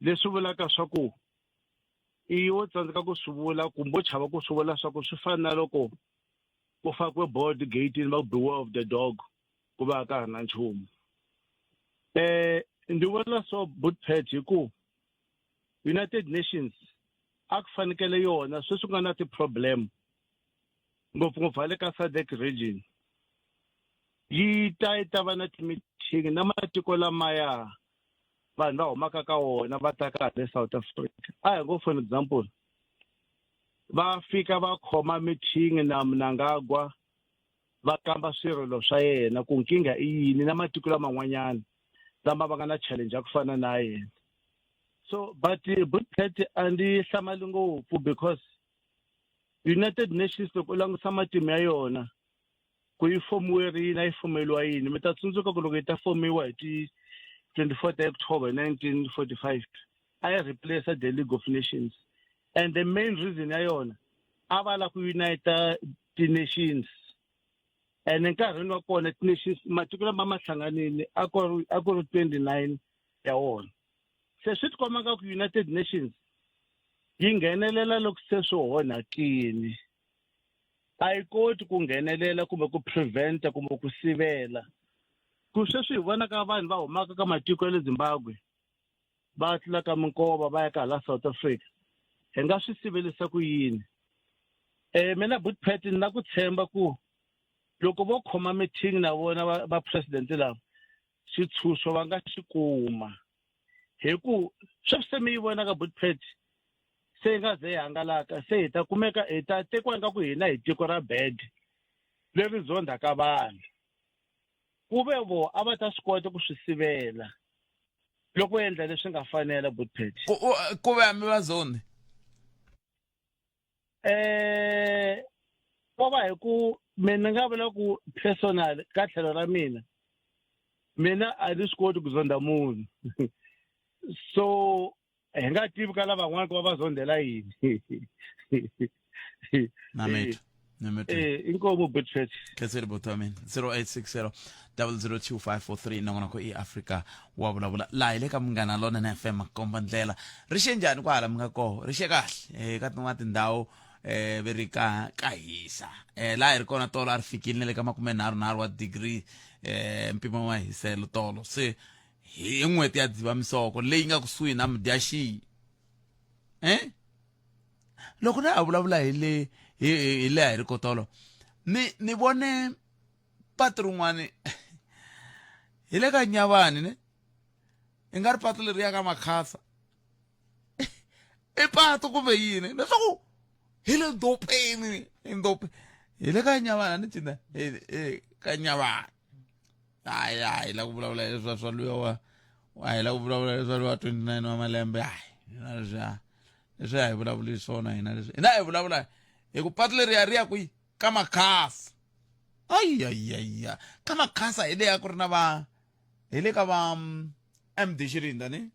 leswi vulaka swa ku i wo tsandzeka ku swi vula kumbe u chava ku swi vula swa ku swi fana na loko ku fakiwe board gate-ini va ku beware of the dog, ku va ka ha ri na nchumu. Ndzi vula so Butpet hi ku United Nations a ku fanekele yona sweswi ku nga na ti-problem ngopfungopfu hale ka SADC region, yi ta yi ta va na ti-meeting na matiko lamaya vanhu va humaka ka wona va ta ka le South Africa. A hi ngo for example va fika va khoma meeting na Mnangagwa, va kamba swirilo swa yena ku nkingha i yini na matiko laman'wanyana lama va nga na challenge ya ku fana na yena. So but Butpet a ndzi hlamali ngopfu because United Nations loko u langusa matimu ya yona ku yi fomiwe rini, a yi fomeliwa yini, mi ta tsundzuka ku loko yi ta fomiwa hi ti 24 ta October 1945 a yi replace the League of Nations, and the main reason ya yona a va lava ku unite ti-nations and enkarhini wa kona ti-nations matiko lama ma hlanganile a ku ri a ku ri 29 ya wona se swi tikomba nga ku United Nations yi nghenelela loko se swi onhakile a yi koti ku nghenelela kumbe ku prevent-a kumbe ku sivela ku sweswi hi vonaka vanhu va humaka ka matiko ya le Zimbabwe va tlulaka minkova va ya ka hala South Africa hi nga swi sivelisa ku yini eh mina Bootpet ni na ku tshemba ku loko vo khoma meeting na vona va, va president lava xitshunxo va nga xi kuma hi ku sweswi se mi yi vona ka Bootpet se yi nga ze yi hangalaka se hi ta kumeka hi ta tekiwa nga ku hina hi tiko ra bad leri zondhaka vanhu ku ve vo a va ta swi kota ku swi sivela loko endla leswi nga fanela Bootpet ku ve a mi va zondi eh ko va hi ku mina ni nga vula ku personal ka tlhelo ra mina mina a ni swi koti ku zonda munhu so hi nga tivi ka lavan'wana ku va va zondela yini na mitwa na mitwa eh inkomo Bootpet khenseli buti wa mina 0860 002543 nongonoko i Afrika wa vulavula laha hi le ka Munghana Lonene FM komba ndlela ri xe njhani kwahala mi nga koho ri xe kahle eh ka tin'wana tindhawu eh ve ri ka ka hisa eh laha hi ri kona tolo a ri fikile na le ka 37 wa degree eh mpimo wa hiselo tolo se hi n'hweti ya Dzivamisoko leyi nga kusuhi na Mudyaxihi eh loko na ha vulavula hi le hi hi le hi ri kotolo ni ni vone patu rin'wani hi le ka Nyavani ne i nga ri patu leri ya ka Makhasa i patu kumbe yini leswaku hi le ndhopeni hi ndhope hi le ka Nyavani ni cina ka Nyavani hayi hayi la ku vulavula hi leswiya swa luya wa a hi la ku vulavula leswa luya wa 29 wa malembe hayi hina leswiya leswi a hi vulavuli swona hina leswi hina hi vulavula hi ku patu leriya ri ya kwihi ka Makhasa ayiyayiya ka Makhasa hi leya ku ri na va hi le ka va MD Xirinda ni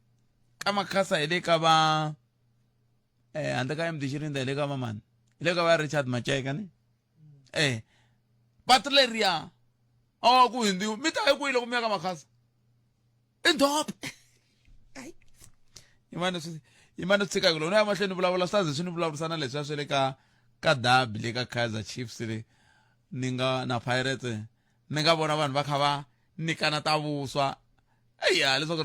ka Makhasa hi le ka va eh handle ka MD Xirinda hi le ka va mani hi le ka va Richard Macheka ni eh patu leriya a ku hindziwa mi ta hi kwihi loko mi ya ka Makhasa i ndhope yimani swi yimani swi tshika loko ni ya mahlweni vulavula swi ta ze swi ni vulavurisana leswiya swa le ka ka dabi le ka Kaizer Chiefs le ni nga na Pirates ni nga vona vanhu va kha va nyikana ta vuswa eya leswaku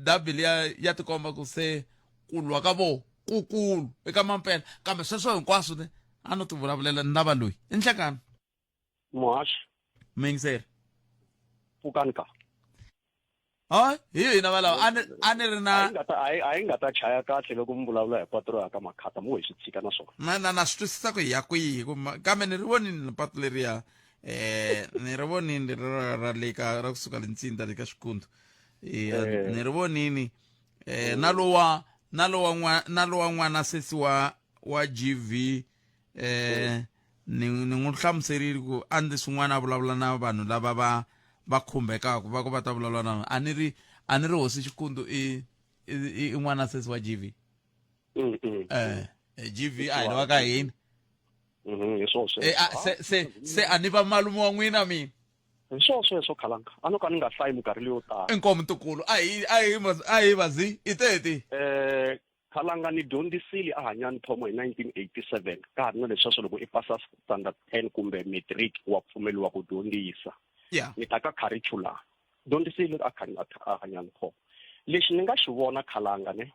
dabi liya ya tikomba ku se ku lwa ka vo kukulu eka mampela kambe sweswo hinkwaswo ne a no ti vulavulela ni lava loyi i nhlekani muhaxi muyingiseri pfukani ka hayi hi hina valava a ni a ni ri na a yi nga ta chaya kahle loko mi vulavula hi patu ro ya ka makhata mo hi swi tshika na swona na na na swi twisisa ku hi ya kwihi ku kambe ni ri vonini patu leriya eh ni ri vonini leri ra ra le ka ra kusuka le ntsinda le ka xikundu eh ni ri vonini eh na lowa na lowa n'wa na lowa n'wana sesi wa wa GV eh ni ni n'wi hlamuserile ku a ndzi swin'wana a vulavula na vanhu lava va va khumbekaka va ku va ta vulavula na a ni ri a ni ri hosi xikundu i i i n'wana sesi wa GV mm, mm, eh, eh GV a hi wa ka hina mm-hmm, hi swona eh, se se se a ni va malume wa n'wina mina hi swona sweswo khalanga a no ka ni nga hlayi minkarhi leyo tala inkomu ntukulu a hi a hi a hi vazi i teti eh Khalanga ni dyondzisile a Hanyani Thomo hi 1987 ka ha ri na leswiya swa loko i pasa standard 10 kumbe matric wa pfumeliwa ku dyondzisa. Yeah. Ni ta ka curriculum. Dyondzisile a a Hanyani Thomo. Lexi ni nga xi vona Khalanga ne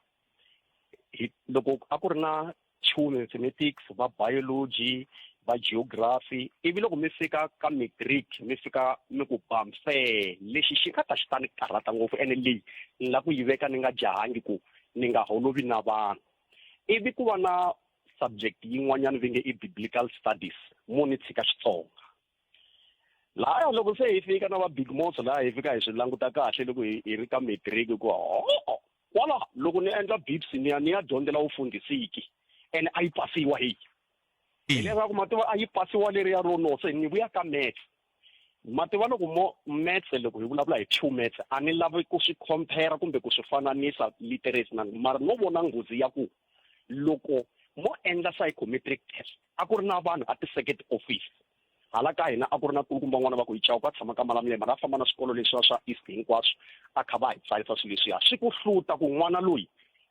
hi loko a ku ri na pure mathematics, va biology, va geography ivi loko mi fika ka matric mi fika mi ku bamfee lexi xi nga ta xi ta ni karhata ngopfu ene leyi ni lava ku yi veka ni nga jahangi ku ni nga holovi na vanhu ivi ku va na subject yin'wanyana va nge i biblical studies mo ni tshika Xitsonga lahaya loko se hi fika na va big mos laha hi fika hi swi languta kahle loko hi hi ri ka matric ku ho kwala loko ni endla bips ni ya ni ya dyondzela vufundhisiki ene a yi pasiwa heyi hileswaku mativa a yi pasiwa leriya ro no se ni vuya ka maths mativa loko mo maths loko hi vulavula hi pure maths a ni lavi ku swi compare kumbe ku swi fananisa literacy na mara no vona nghozi ya ku loko Mo endla psychometric test a ku ri na vanhu a ti-circuit office hala ka hina a ku ri na kulukumba n'wana va ku hi Chauke a tshama ka Malamulele mara a famba na swikolo leswiya swa East hinkwaswo a kha va hi tsarisa swilo leswiya swi ku hluta ku n'wana loyi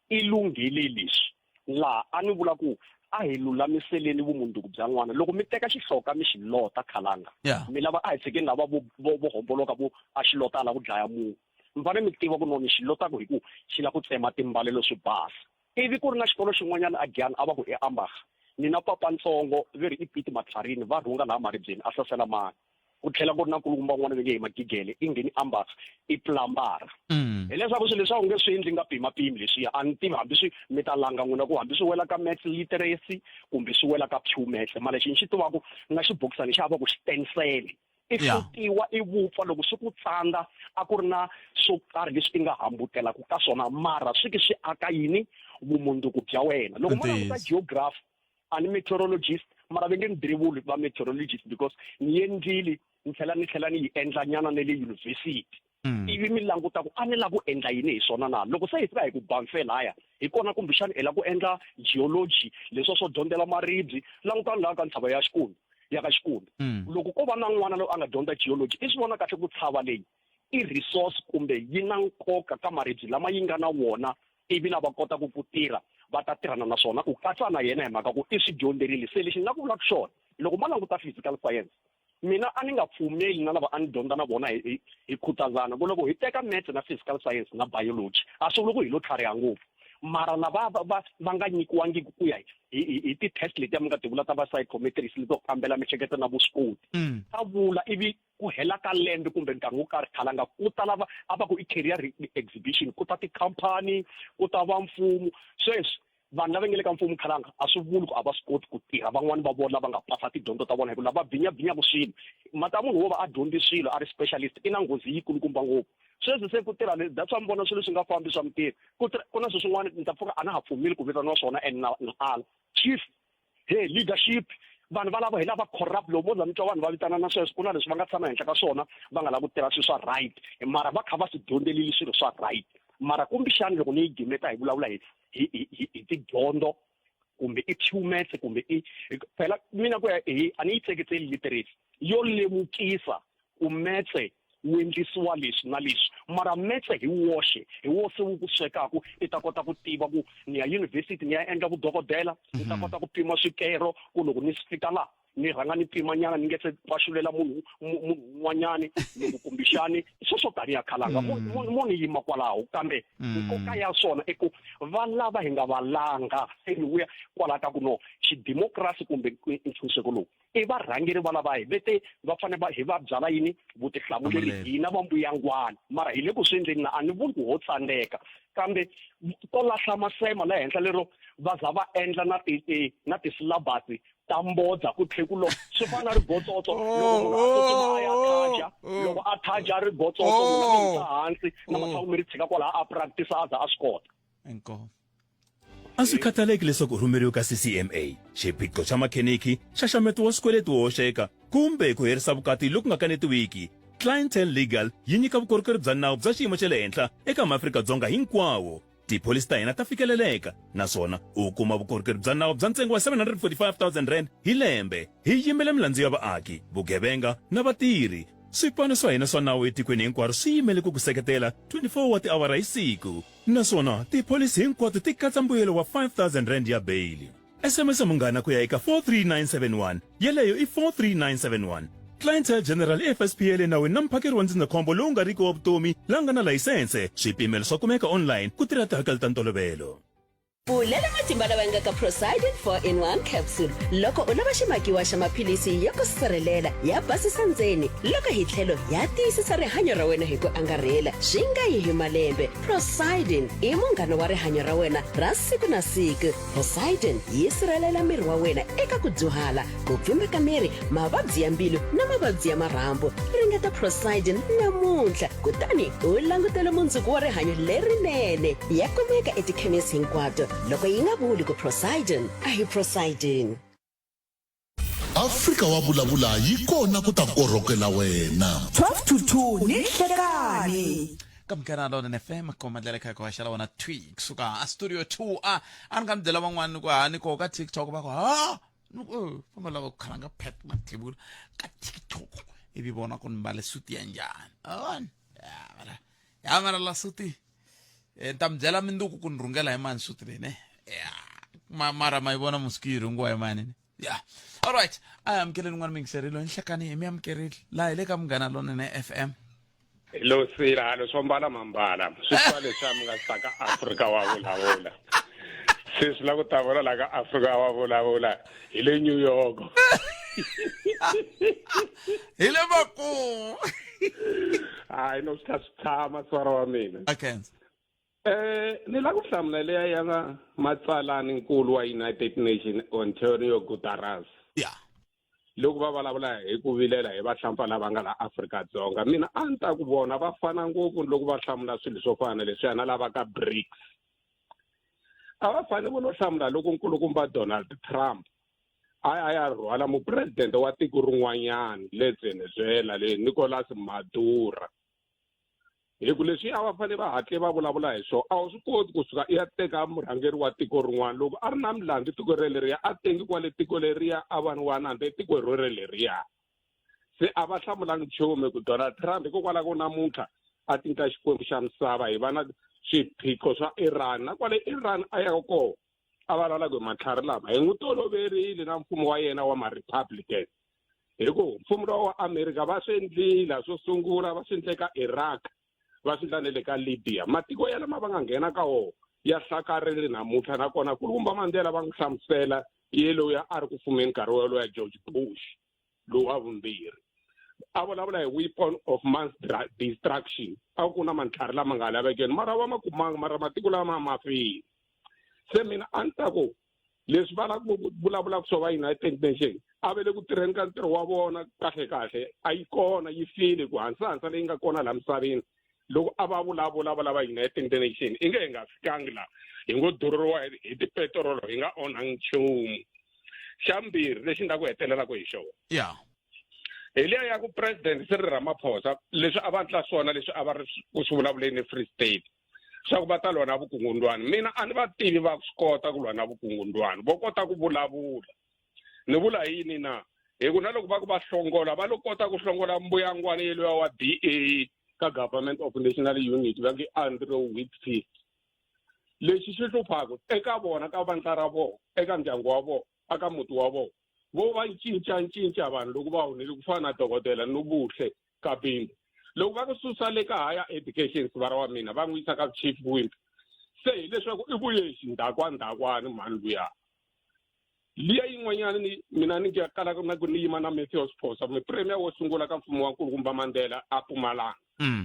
i lunghile leswi laha a ni vula ku a hi lulamiseleni vumundzuku bya n'wana loko mi teka xihloka mi xi lota khalanga mi lava a hi tshikeni lava vo vo vo homboloka vo a xi lota a lava ku dlaya munhu mi fanele mi tiva ku no ni xi lotaku hi ku xi lava ku tsema timbalelo swi basa Ivi ku ri na xikolo xin'wanyana a Giyani a va ku i Ambach. Ni na papa ntsongo ve ri i Pete Matlharini va rhunga laha maribyeni a sasela mani. Ku tlhela ku ri na nkulukumba un'wana ve nge hi Magigele i ngheni Ambach i plambara. Hileswaku swilo leswi a wu nge swi endli nga pimapimi leswiya a ni tivi hambi swi mi ta langa n'wina ku hambi swi wela ka maths literacy kumbe swi wela ka pure maths mara lexi ni xi tivaku na xibokisana lexi a va ku xitensele i hlutiwa i vupfa loko swi ku tsandza a ku ri na swo karhi leswi i nga hambutelaka ka swona mara swi ke swi aka yini vumundzuku bya wena loko mo languta geography a ni meteorologist mara va nge ni drivuli va meteorologist because ni endlile ni tlhela ni tlhela ni yi endla nyana na le university mm. ivi mi languta ku a ni lava ku endla yini hi swona na loko se hi fika hi ku banfe laya hi kona kumbexana i lava ku endla geology leswa swo dyondzela maribye langutani laha ka ntshava ya xikulu ya ka xikulu mm. loko ko va na n'wana loyi a nga dyondza geology i swi vona kahle ku tshava leyi i resource kumbe yi na nkoka ka maribye lama yi nga na wona ivi lava kotaka ku tirha va ta tirhana na swona ku katsa na yena hi mhaka ku i swi dyondzerile se lexi ni nga ku vulaka xona loko ma languta physical science mina a ni nga pfumeli na lava a ni dyondza na vona hi hi khutazana ku loko hi teka maths na physical science na biology a swi vuli ku hi lo tlhariha ngopfu mara lava va va va nga nyikiwangiki ku ya hi hi ti-test letiya mi nga ti vula ta va psychometrics leto kambela miehleketo na vuswikoti mm. ta vula ivi ku hela ka lembe kumbe nkarhi wo karhi khalanga ku ta lava a va ku i career exhibition ku ta tikhampani ku ta va mfumo sweswi Vanhu lava nge le ka mfumo khalanga a swi vuli ku a va swi koti ku tirha. Van'wana va vona lava nga pasa tidyondzo ta vona hi ku lava bvinyabinyaka swilo. Mhaka ya munhu wo va a dyondze swilo a ri specialist i na nghozi yikulukumba ngopfu. Sweswi se ku tirha le that's why mi vona swilo swi nga fambi swa mintirho. Ku tirha ku na swilo swin'wana ni ta pfuka a na ha pfumeli ku vitaniwa swona and na na ala. Chief he leadership vanhu valavo hi lava corrupt loko mo za mi twa vanhu va vitana na sweswo ku na leswi va nga tshama henhla ka swona va nga lavi ku tirha swilo swa right mara va kha va swi dyondzelile swilo swa right mara kumbexani loko ni yi gimeta hi vulavula hi hi hi hi tidyondzo kumbe i pure maths kumbe i phela mina ku ya hi a ni yi tseketseli literacy yo lemukisa ku metse wu endlisiwa leswi na leswi mara metse hi woxe hi wo se wu ku swekaku i ta kota ku tiva ku ni ya university ni ya endla vudokodela ni ta mhm. kota ku pima swikero ku loko ni fika laha ni rhanga ni pimanyana ni nge se paxulela munhu munhu un'wanyani loko kumbexani sweswo taniya khalanga mm. mo ni yima kwalaho kambe mm. nkoka ya swona i ku va lava hi nga valanga se ni vuya kwalaho ka ku no xidemokirasi kumbe ntshunxeko lowu i varhangeri va lava hi vete va fanele va hi va byala yini vutihlamuleri hina va mbuyangwana mara hi le ku swi endleni na a ni vuli ku ho tsandzeka kambe to lahla masema la henhla lero va za va endla na ti na ti-syllabus ta mbodza ku tlhe ku lo swi fana na rigotsotso loko munhu a tsutsuma a ya thaja loko a thaja rigotsotso munhu a yisa hansi na matlhaku mi ri tshika kwalaha a practice a za a swi kota inkomu A swi khathaleki leswaku u rhumeriwe ka CCMA, xiphiqo xa makheniki, nxaxameto wa swikweleti wo hoxeka, kumbe ku herisa vukati loku nga kanetiwiki, Clientele Legal yi nyika vukorhokeri bya nawu bya xiyimo xa le henhla eka maAfrika-Dzonga hinkwawo. Tipholisi ta hina ta fikeleleka naswona u kuma vukorhokeri bya nawu bya ntsengo wa R745 000 hi lembe. Hi yimela milandzu ya vaaki, vugevenga na vatirhi. Swipano swa hina swa nawu etikweni hinkwaro swi yimele ku ku seketela 24 wa tiawara hi siku. Naswona tipholisi hinkwato ti katsa mbuyelo wa R5000 ya beyili. SMS Munghana ku ya eka 43971, yeleyo i 43971. Clientele General i FSP ya le nawini na muphakeri wa ndzindzakhombo lowu nga riki wa vutomi la nga na layisense. Swipimelo swa kumeka online ku tirha tihakelo ta ntolovelo. Pfulela matimba lawa nga ka Procyden 4 in 1 capsule loko u lava ximakiwa xa maphilisi ya ku sirhelela ya basisa ndzeni loko hi tlhelo ya tiyisisa rihanyo ra wena hi ku angarhela swi nga yi hi malembe. Procyden i munghana wa rihanyo ra wena ra siku na siku. Poseidon yi sirhelela miri wa wena eka ku dyuhala, ku pfimba ka miri, mavabyi ya mbilu na mavabyi ya marhambu. Ringeta Poseidon namuntlha kutani u langutela mundzuku wa rihanyo lerinene. Ya kumeka etikhemisi hinkwato. Loko yi nga vuli ku Poseidon, a hi Poseidon. Afrika wa vulavula yi kona ku ta korhokela wena. 12 to 2 ni nhlekani. Ka Munghana Lonene FM komba ndlela kha ku haxa la wona twi kusuka a studio 2 a a ni nga mi byela van'wana ni ku ha ni koho ka TikTok va ku ha ni ku eh, famba lava ku khalanga Pat Mathebula ka TikTok ivi vona ku ni mbale suti ya njhani a ya mara ya mara la suti eh, ni ta mi byela minduku ku ni rhungela hi mani suti leyi ne ya ma mara ma yi vona musiki yi rhungiwa hi mani ne ya alright a hi amukeleni n'wana mingiserilo nhlekani hi mi amukerile laha hi le ka Munghana Lonene FM. Lo sila swo mbala mambala swi twa leswiya mi nga swi ta ka Afrika wa vulavula se swi la ku ta vona la ka Afrika wa vulavula hi le New York hi le makumu hayi no swi tlha swi tshama swara wa mina okay Eh ni la ku hlamula leya ya matsalani nkulu wa United Nation Antonio Guterres yeah loko va vulavula hi ku vilela hi vahlampfa lava nga la Afrika-Dzonga mina a ni ta ku vona va fana ngopfu loko va hlamula swilo swo fana na leswiya na lava ka BRICS a va fanele vo lo hlamula loko nkulukumba Donald Trump a a ya rhwala mupresidente wa tiko rin'wanyana le Venezuela le Nicolas Maduro Hi ku leswi a va fanele va hatle va vulavula hi swona, a wu swi koti ku suka i ya teka murhangeri wa tiko rin'wana loko a ri na milandzu tiko releriya a tengi kwale tiko leriya a va ni wa nandzu etikweni ro releriya. Se a va hlamulangi nchumu hi ku Donald Trump hikokwalaho ko namuntlha a tinyika xikwembu xa misava hi va na swiphiqo swa Iran na kwale Iran a yaka kona a vulavulaka hi matlhari lama hi n'wi toloverile na mfumo wa yena wa ma-Republican. Hi ku mfumo lowa wa Amerika va swi endlile swo sungula va swi endle ka Iraq va swi endla na le ka Libya matiko ya lama va nga nghena ka wona ya hlakarile namuntlha nakona kulukumba Mandela va n'wi hlamusela ye loyi a ri ku fumeni nkarhi wolowo ya George Bush lowu wa vumbirhi a vulavula hi weapon of mass destruction a ku na matlhari lama nga lavekeni mara va ma kumanga mara matiko lama ma file se mina a ni ta ku leswi va lava ku vulavulaka swo va United Nation a va le ku tirheni ka ntirho wa vona kahle kahle a yi kona yi file ku hansahansa leyi nga kona laha misaveni loko a va vulavula va lava United Nation i nge hi nga fikangi laha hi ngo durheriwa hi tipetirolo hi nga onhangi nchumu xa mbirhi lexi ni ta ku hetelelaka hi xona ya hi liya ya ku president Cyril Ramaphosa leswi a va endla swona leswi a va ri ku swi vulavuleni Free State swa ku va ta lwa na vukungundwani mina a ni va tivi va swi kota ku lwa na vukungundwani vo kota ku vulavula ni vula yini na hi ku na loko va ku va hlongola va lo kota ku hlongola mbuyangwana yeluya wa DA ka government of national unity va nge Andrew Whitfield lexi xi hluphaka eka vona ka vandla ra vona eka ndyangu wa vona aka muti wa vona vo va cincacinca vanhu loko va hunile ku fana na dokodela Nobuhle Kabinde loko va ku susa le ka higher education sivara wa mina va n'wi yisa ka chief whip se hileswaku i vuye xindhakwa ndhakwani mhani luya liya yin'wanyana ni mina ni nga kalaka na ku ni yima na Matthews Phosa mi premier wo sungula ka mfumo wa nkulukumba Mandela a Mpumalanga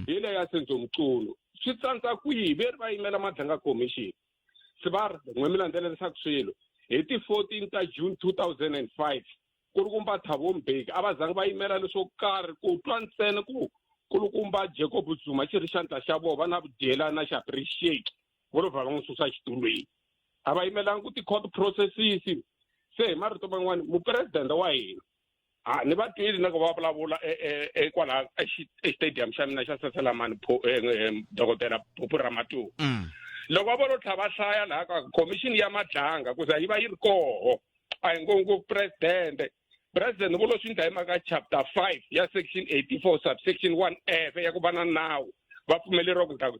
hi leya ya Senzo Mchunu swi tsandza kwihi ve ri va yimela Madlanga Commission sivara n'we mi landzelerisaka swilo hi ti 14 ta June 2005 Kulukumba Thabo Mbeki a va zangi va yimela leswo karhi ku twa ntsena ku Kulukumba Jacob Zuma xi ri xandla xa vona va na vudyelana xa appreciate vo lo vha va n'wi susa xitulwini a va yimelanga ku ti-court processes se hi marito man'wani mupresidente wa hina a ni va twile na ku va vulavula ekwalaha exitediyamu xa mina xa Saselamani dokodela Phuphu Ramatuwa loko va vo lo tlha va hlaya laha ka khomixini ya Madlanga ku za yi va yi ri koho a hi ngopfungopfu presidente president vo lo swi endla hi mhaka chapter 5 ya section 84 subsection 1 f ya ku va na nawu va pfumeleriwa ku endla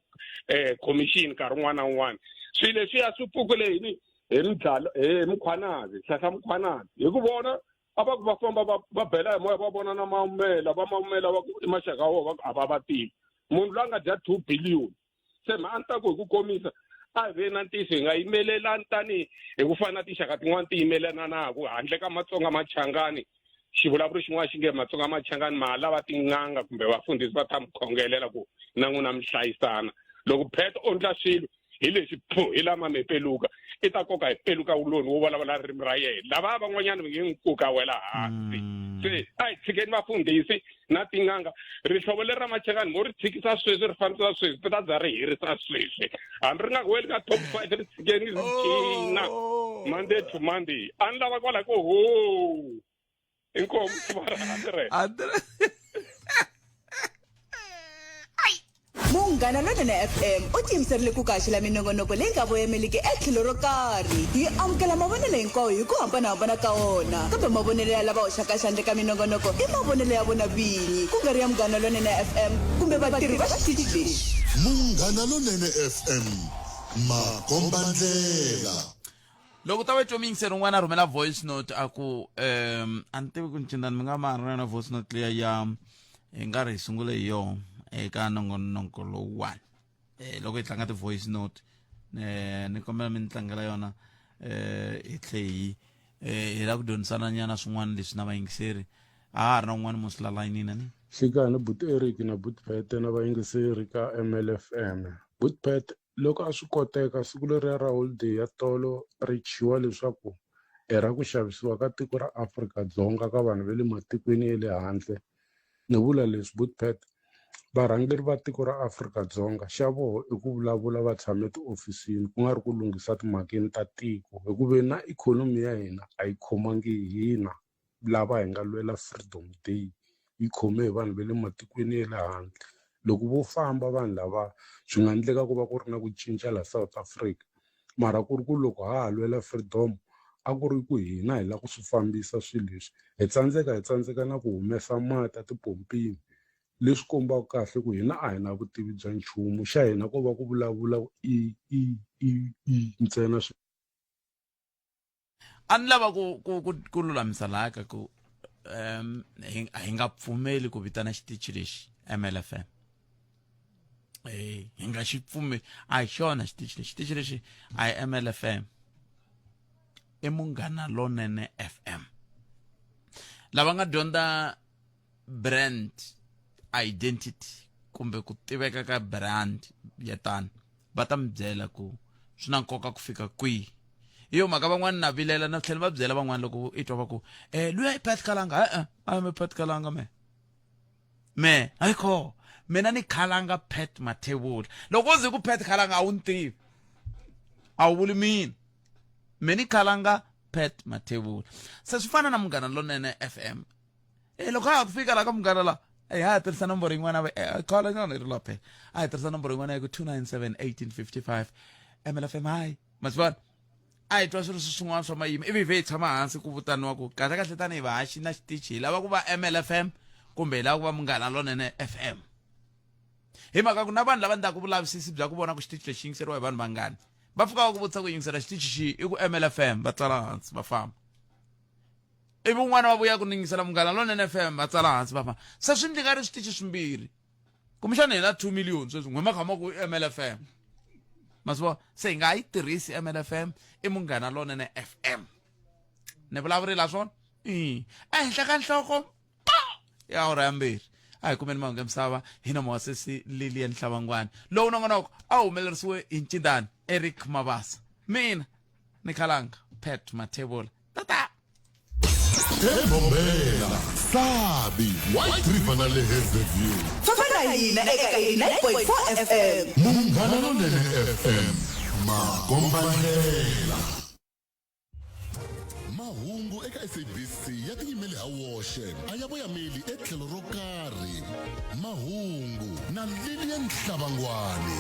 eh, commission nkarhi wun'wana na wun'wana swilo leswiya swi pfukile hi hi mdlalo hi mkhwanazi hlahla mkhwanazi hi ku vona a va ku va famba va va bela hi moya va vona na mamela va mamela va ku i maxaka ya vona va ku a va va tivi munhu loyi a nga dya 2 billion se mha a ni ta ku hi ku komisa a hi ve na ntiyiso hi nga yimelelani tanihi hi ku fana na tinxaka tin'wana ti yimelananaku handle ka matsonga machangani xivulavuri xin'wana xi nge matsonga machangani ma lava tin'anga kumbe vafundhisi va ta mi khongelela ku na n'wina mi hlayisana loko phet o ndla swilo hi leswi phu hi lama mi peluka i ta koka hi peluka wuloni wo vulavula ririmi ra yena lava van'wanyana va nge n'wi koka wela hansi se a hi tshikeni vafundhisi na tin'anga rihlovo leri ra machangani mo ri tshikisa sweswi ri fambisa sweswi ti ta za ri herisa sweswi hambi ri nga weli ka top five ri tshikeni ri cina monday to monday a ni lava kwala ko ho inkomu Munghana Lonene FM u tiyimiserile ku ku haxela minongonoko leyi nga voyameliki etlhelo ro karhi. Yi amukela mavonelo hinkwawo hi ku hambanahambana ka wona, kambe mavonelo ya lava hoxaka xandla eka minongonoko i mavonelo ya vona vinyi, ku nga ri ya Munghana Lonene FM kumbe vatirhi va xitichi lexi. Munghana Lonene FM, makombandlela. Loko ta va twa muyingiseri un'wana a rhumela voice note a ku um a ni tivi ku ncindani mi nga ma ri na voice note liya ya hi nga ri hi sungule hi yona eka nongonoko lowuwani um loko hi tlanga ti-voice note um ni kombela mi ni tlangela yona um hi tlhe hi um hi lava ku dyondzisana nyana swin'wana leswi na vayingiseri a ha ri na un'wana musi la layinini ani Xikani buti Eric na buti Pete na vayingiseri ka MLFM. Buti Pete Loko a swi koteka, siku leriya ra holideyi ya tolo ri thyiwa leswaku i ra ku xavisiwa ka tiko ra Afrika-Dzonga ka vanhu va le matikweni ya le handle. Ni vula leswi Boetpet, varhangeri va tiko ra Afrika-Dzonga xa voho i ku vulavula va tshame tihofisini ku nga ri ku lunghisa timhakeni ta tiko hikuve na ikhonomi ya hina a yi khomangi hi hina. lava hi nga lwela freedom day yi khome hi vanhu va le matikweni ya le handle loko vo famba vanhu lava swi nga endleka ku va ku ri na ku cinca la South Africa mara ku ri ku loko ha ha lwela freedom a ku ri ku hina hi lava ku swi fambisa swilo leswi hi tsandzeka hi tsandzeka na ku humesa mati etipompini leswi kombaka kahle ku hina a hi na vutivi bya nchumu xa hina ko va ku vulavula i i i i ntsena swi. A ni lava ku ku ku ku lulamisa laha ka ku um hi hi nga pfumeli ku vitana xitichi lexi MLFM eh hi nga xi pfumeli a hi xona xitichi lexi xitichi lexi a hi MLFM i Munghana Lonene FM lava nga dyondza brand identity kumbe ku tiveka ka brand ya tano va ta mi byela ku swi na nkoka ku fika kwihi hi yo mhaka van'wana na vilela na tlhela va byela van'wana loko i twa va ku um luya i pat kalanga e-e a mi pat kalanga me me ayikho mina ni khalanga pat mathebula loko u ze ku pat khalanga a wu ni tivi a wu vuli mina me ni khalanga pat mathebula se swi fana na munghana lonene fm e loko a ha ku fika la ka munghana la e ha tirhisa nomboro yin'wana va eh, khala nyana ri la phela a hi tirhisa nomboro yin'wana ya ku 297 1855 mlfm hi ma swi vona a hi twa swilo swin'wana swa mayimo ivi hi vhe hi tshama hansi ku vutaniwa ku kahle kahle tanihi vahaxi na xitichi hi lava ku va mlfm kumbe hi lava ku va munghana lonene fm hi mhaka ku na vanhu lava endlaka vulavisisi bya ku vona ku xitichi lexi yingiseriwa hi vanhu vangani va pfuka va ku vutisa ku yingisela xitichi xi i ku mlfm va tsala hansi va famba ivi un'wana va vuya ku ningisela munghana lonene fm va tsala hansi va famba se swi ndlika ri switichi swimbirhi kumbexana hi na 2 million sweswi n'we ma kha ma ku mlfm ma swi vona se hi nga yi tirhisi mlfm i munghana lonene fm ni vulavurile swona i ehenhla ka nhloko ya awara ya mbirhi a hi kumeni mahungu ya misava hi nomo wa sesi lilian hlavangwani lowu nongonoko a wu humelerisiwe hi ncindani eric mabasa mina ni khalanga pat mathebula tata Ebombela, Sabi, White River na le Hazyview. Famba na hina eka 89.4 FM. Munghana Lonene FM, makombandlela. Mahungu eka SABC ya tiyimele ha woxe, a ya voyameli etlhelo ro karhi. Mahungu na Lilian Hlabangwani.